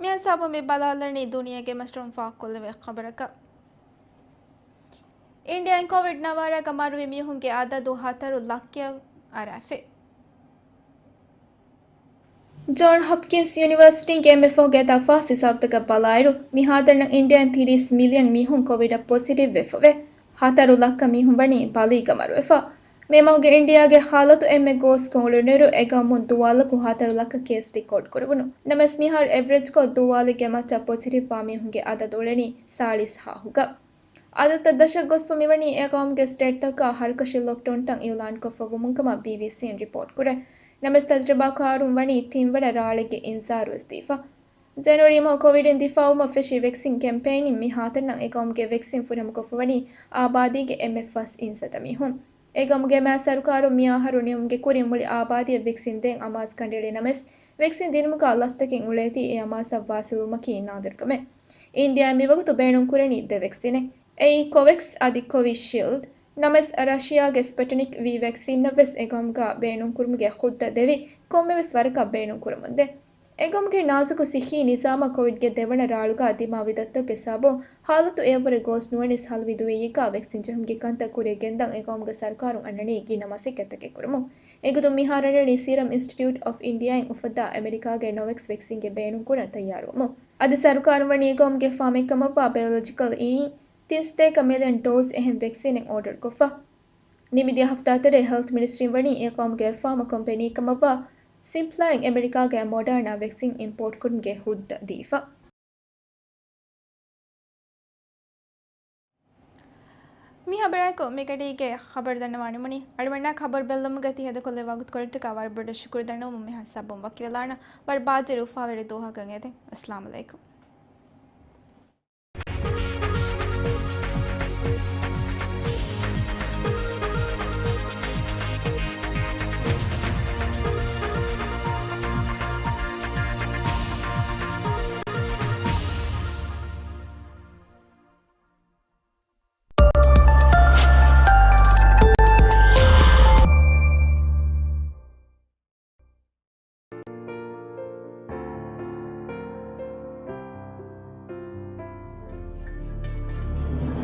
މިހާ ހިސާބުން މި ބަލާލަނީ ދުނިޔޭގެ މަސްރުން ފާހަގަކޮށްލެވޭ ޚަބަރަކަށް. އިންޑިއާއިން ކޮވިޑް ނަވާރަ ގަމާރުވި މީހުންގެ އަދަދު ހަތަރު ލައްކަޔަށް އަރާފި. ޖޯން ހޮޕްކިންސް ޔުނިވަރސިޓީގެ އެންމެ ފަހުގެ ތަފާސް ހިސާބުތަކަށް ބަލާއިރު، މިހާތަނަށް އިންޑިއާއިން ތިރީސް މިލިއަން މީހުން ކޮވިޑަށް ޕޮޒިޓިވް ވެފަވޭ. ހަތަރު ލައްކަ މީހުން ވަނީ ބަލީގަ މަރުވެފަ. މޭ މަހުގެ އިންޑިއާގެ ހާލަތު އެންމެ ގޯސްކޮށް އުޅުނުއިރު، އެ ގައުމުން ދުވާލަކު ހަތަރު ލައްކަ ކޭސް ރިކޯޑް ކުރެވުނު. ނަމަވެސް، މިހާރު އެވްރެޖްކޮށް ދުވާލެއްގެ މައްޗަށް ޕޮޒިޓިވް ވާ މީހުންގެ އަދަދު އުޅެނީ ސާޅީސް ހާހުގަ. އަދަދުތައް ދަށަށް ގޮސްފަ މިވަނީ އެ ގައުމުގެ ސްޓޭޓްތަކަށް ހަރުކަށި ލޮކްޑައުންތައް އިއުލާންކޮށްފަ ވުމުން ކަމަށް ބީބީސީން ރިޕޯޓް ކުރޭ. ނަމަވެސް، ތަޖުރިބާކާރުން ވަނީ ތިންވަނަ ރާޅެއްގެ އިންޒާރުވެސް ދީފަ. ޖަނުއަރީ މަހު ކޮވިޑިން ދިފާއުވުމަށް ފެށި ވެކްސިން ކެމްޕެއިނިން މި ހާތަނަށް އެ ގައުމުގެ ވެކްސިން ފުރިހަމަކޮށްފަ ވަނީ އާބާދީގެ އެންމެ ފަސް އިންސަތަ މީހުން. އެ ގައުމުގެ މާ ސަރުކާރުން މިއާހަރު ނިމުމުގެ ކުރިން މުޅި އާބާދީއަށް ވެކްސިން ދޭން އަމާޒު ކަނޑައެޅި ނަމަވެސް، ވެކްސިން ދިނުމުގަ ލަސްތަކެއް އުޅޭތީ އެ އަމާޒަށް ވާސިލުވުމަކީ ނާދިރު ކަމެއް. އިންޑިއާ މިވަގުތު ބޭނުންކުރަނީ ދެ ވެކްސިނެއް. އެއީ ކޮވެކްސް އަދި ކޮވިޝީލްޑް. ނަމަވެސް، ރަޝިޔާގެ ސްޕެޓުނިކް ވީ ވެކްސިންއަށް ވެސް އެ ގައުމުގަ ބޭނުންކުރުމުގެ ހުއްދަ ދެވި، ކޮންމެވެސް ވަރަކަށް ބޭނުންކުރަމުންދޭ. އެގައުމުގެ ނާޒުކު ސިއްހީ ނިޒާމަށް ކޮވިޑްގެ ދެވަނަ ރާޅުގަ ދިމާވި ދަތުތަކުގެ ސަބަބުން ހާލަތު އެއަށްވުރެ ގޯސް ނުވަނީސް ހަލުވި ދުވިއްޔެއްގަ ވެކްސިން ޖެހުމުގެ ކަންތައް ކުރިއަށް ގެންދަން އެގައުމުގެ ސަރުކާރުން އަންނަނީ ގިނަ މަސައްކަތްތަކެއް ކުރަމުން. އެގޮތުން މިހާރު އަންނަނީ ސީރަމް އިންސްޓިޓިއުޓް އޮފް އިންޑިއާއިން އުފައްދާ އެމެރިކާގެ ނޮވެކްސް ވެކްސިންގެ ބޭނުންކުރަން ތައްޔާރުވަމުން. އަދި ސަރުކާރުން ވަނީ އެގައުމުގެ ފާމެއްކަމަށްވާ ބަޔޮލޮޖިކަލް އިއިން ތިން ސަތޭކަ މިލިއަން ޑޯޒް އެހެން ވެކްސިނެއް އޯޑަރުކޮށްފަ. ނިމިދިޔަ ހަފްތާތެރޭ ހެލްތް މިނިސްޓްރީން ވަނީ އެ ގައުމުގެ ފާމާ ކޮމްޕެނީ ކަމަށްވާ ސިމްޕްލާއިން އެމެރިކާގެ މޮޑާނާ ވެކްސިން އިމްޕޯޓް ކުރުމުގެ ހުއްދަ ދީފަ. މި ހަބަރާއެކު މިގަޑީގެ ޚަބަރު ދަންނަވާ ނިމުނީ. އަޅުގަނޑާ ޚަބަރު ބެއްލުމުގަ ތި ހެދަކޮށްލެއްވި ވަގުތުކޮޅަށްޓަކާ ވަރަށް ބޮޑަށް ޝުކުރު ދަންނަވަމުން މިހާ ހިސާބުން ވަކިވެލާނަން. ވަރަށް ބާއްޖަވެރި އުފާވެރި ދުވަހަކަށް އެދެން. އައްސަލާމު ޢަލައިކުމް.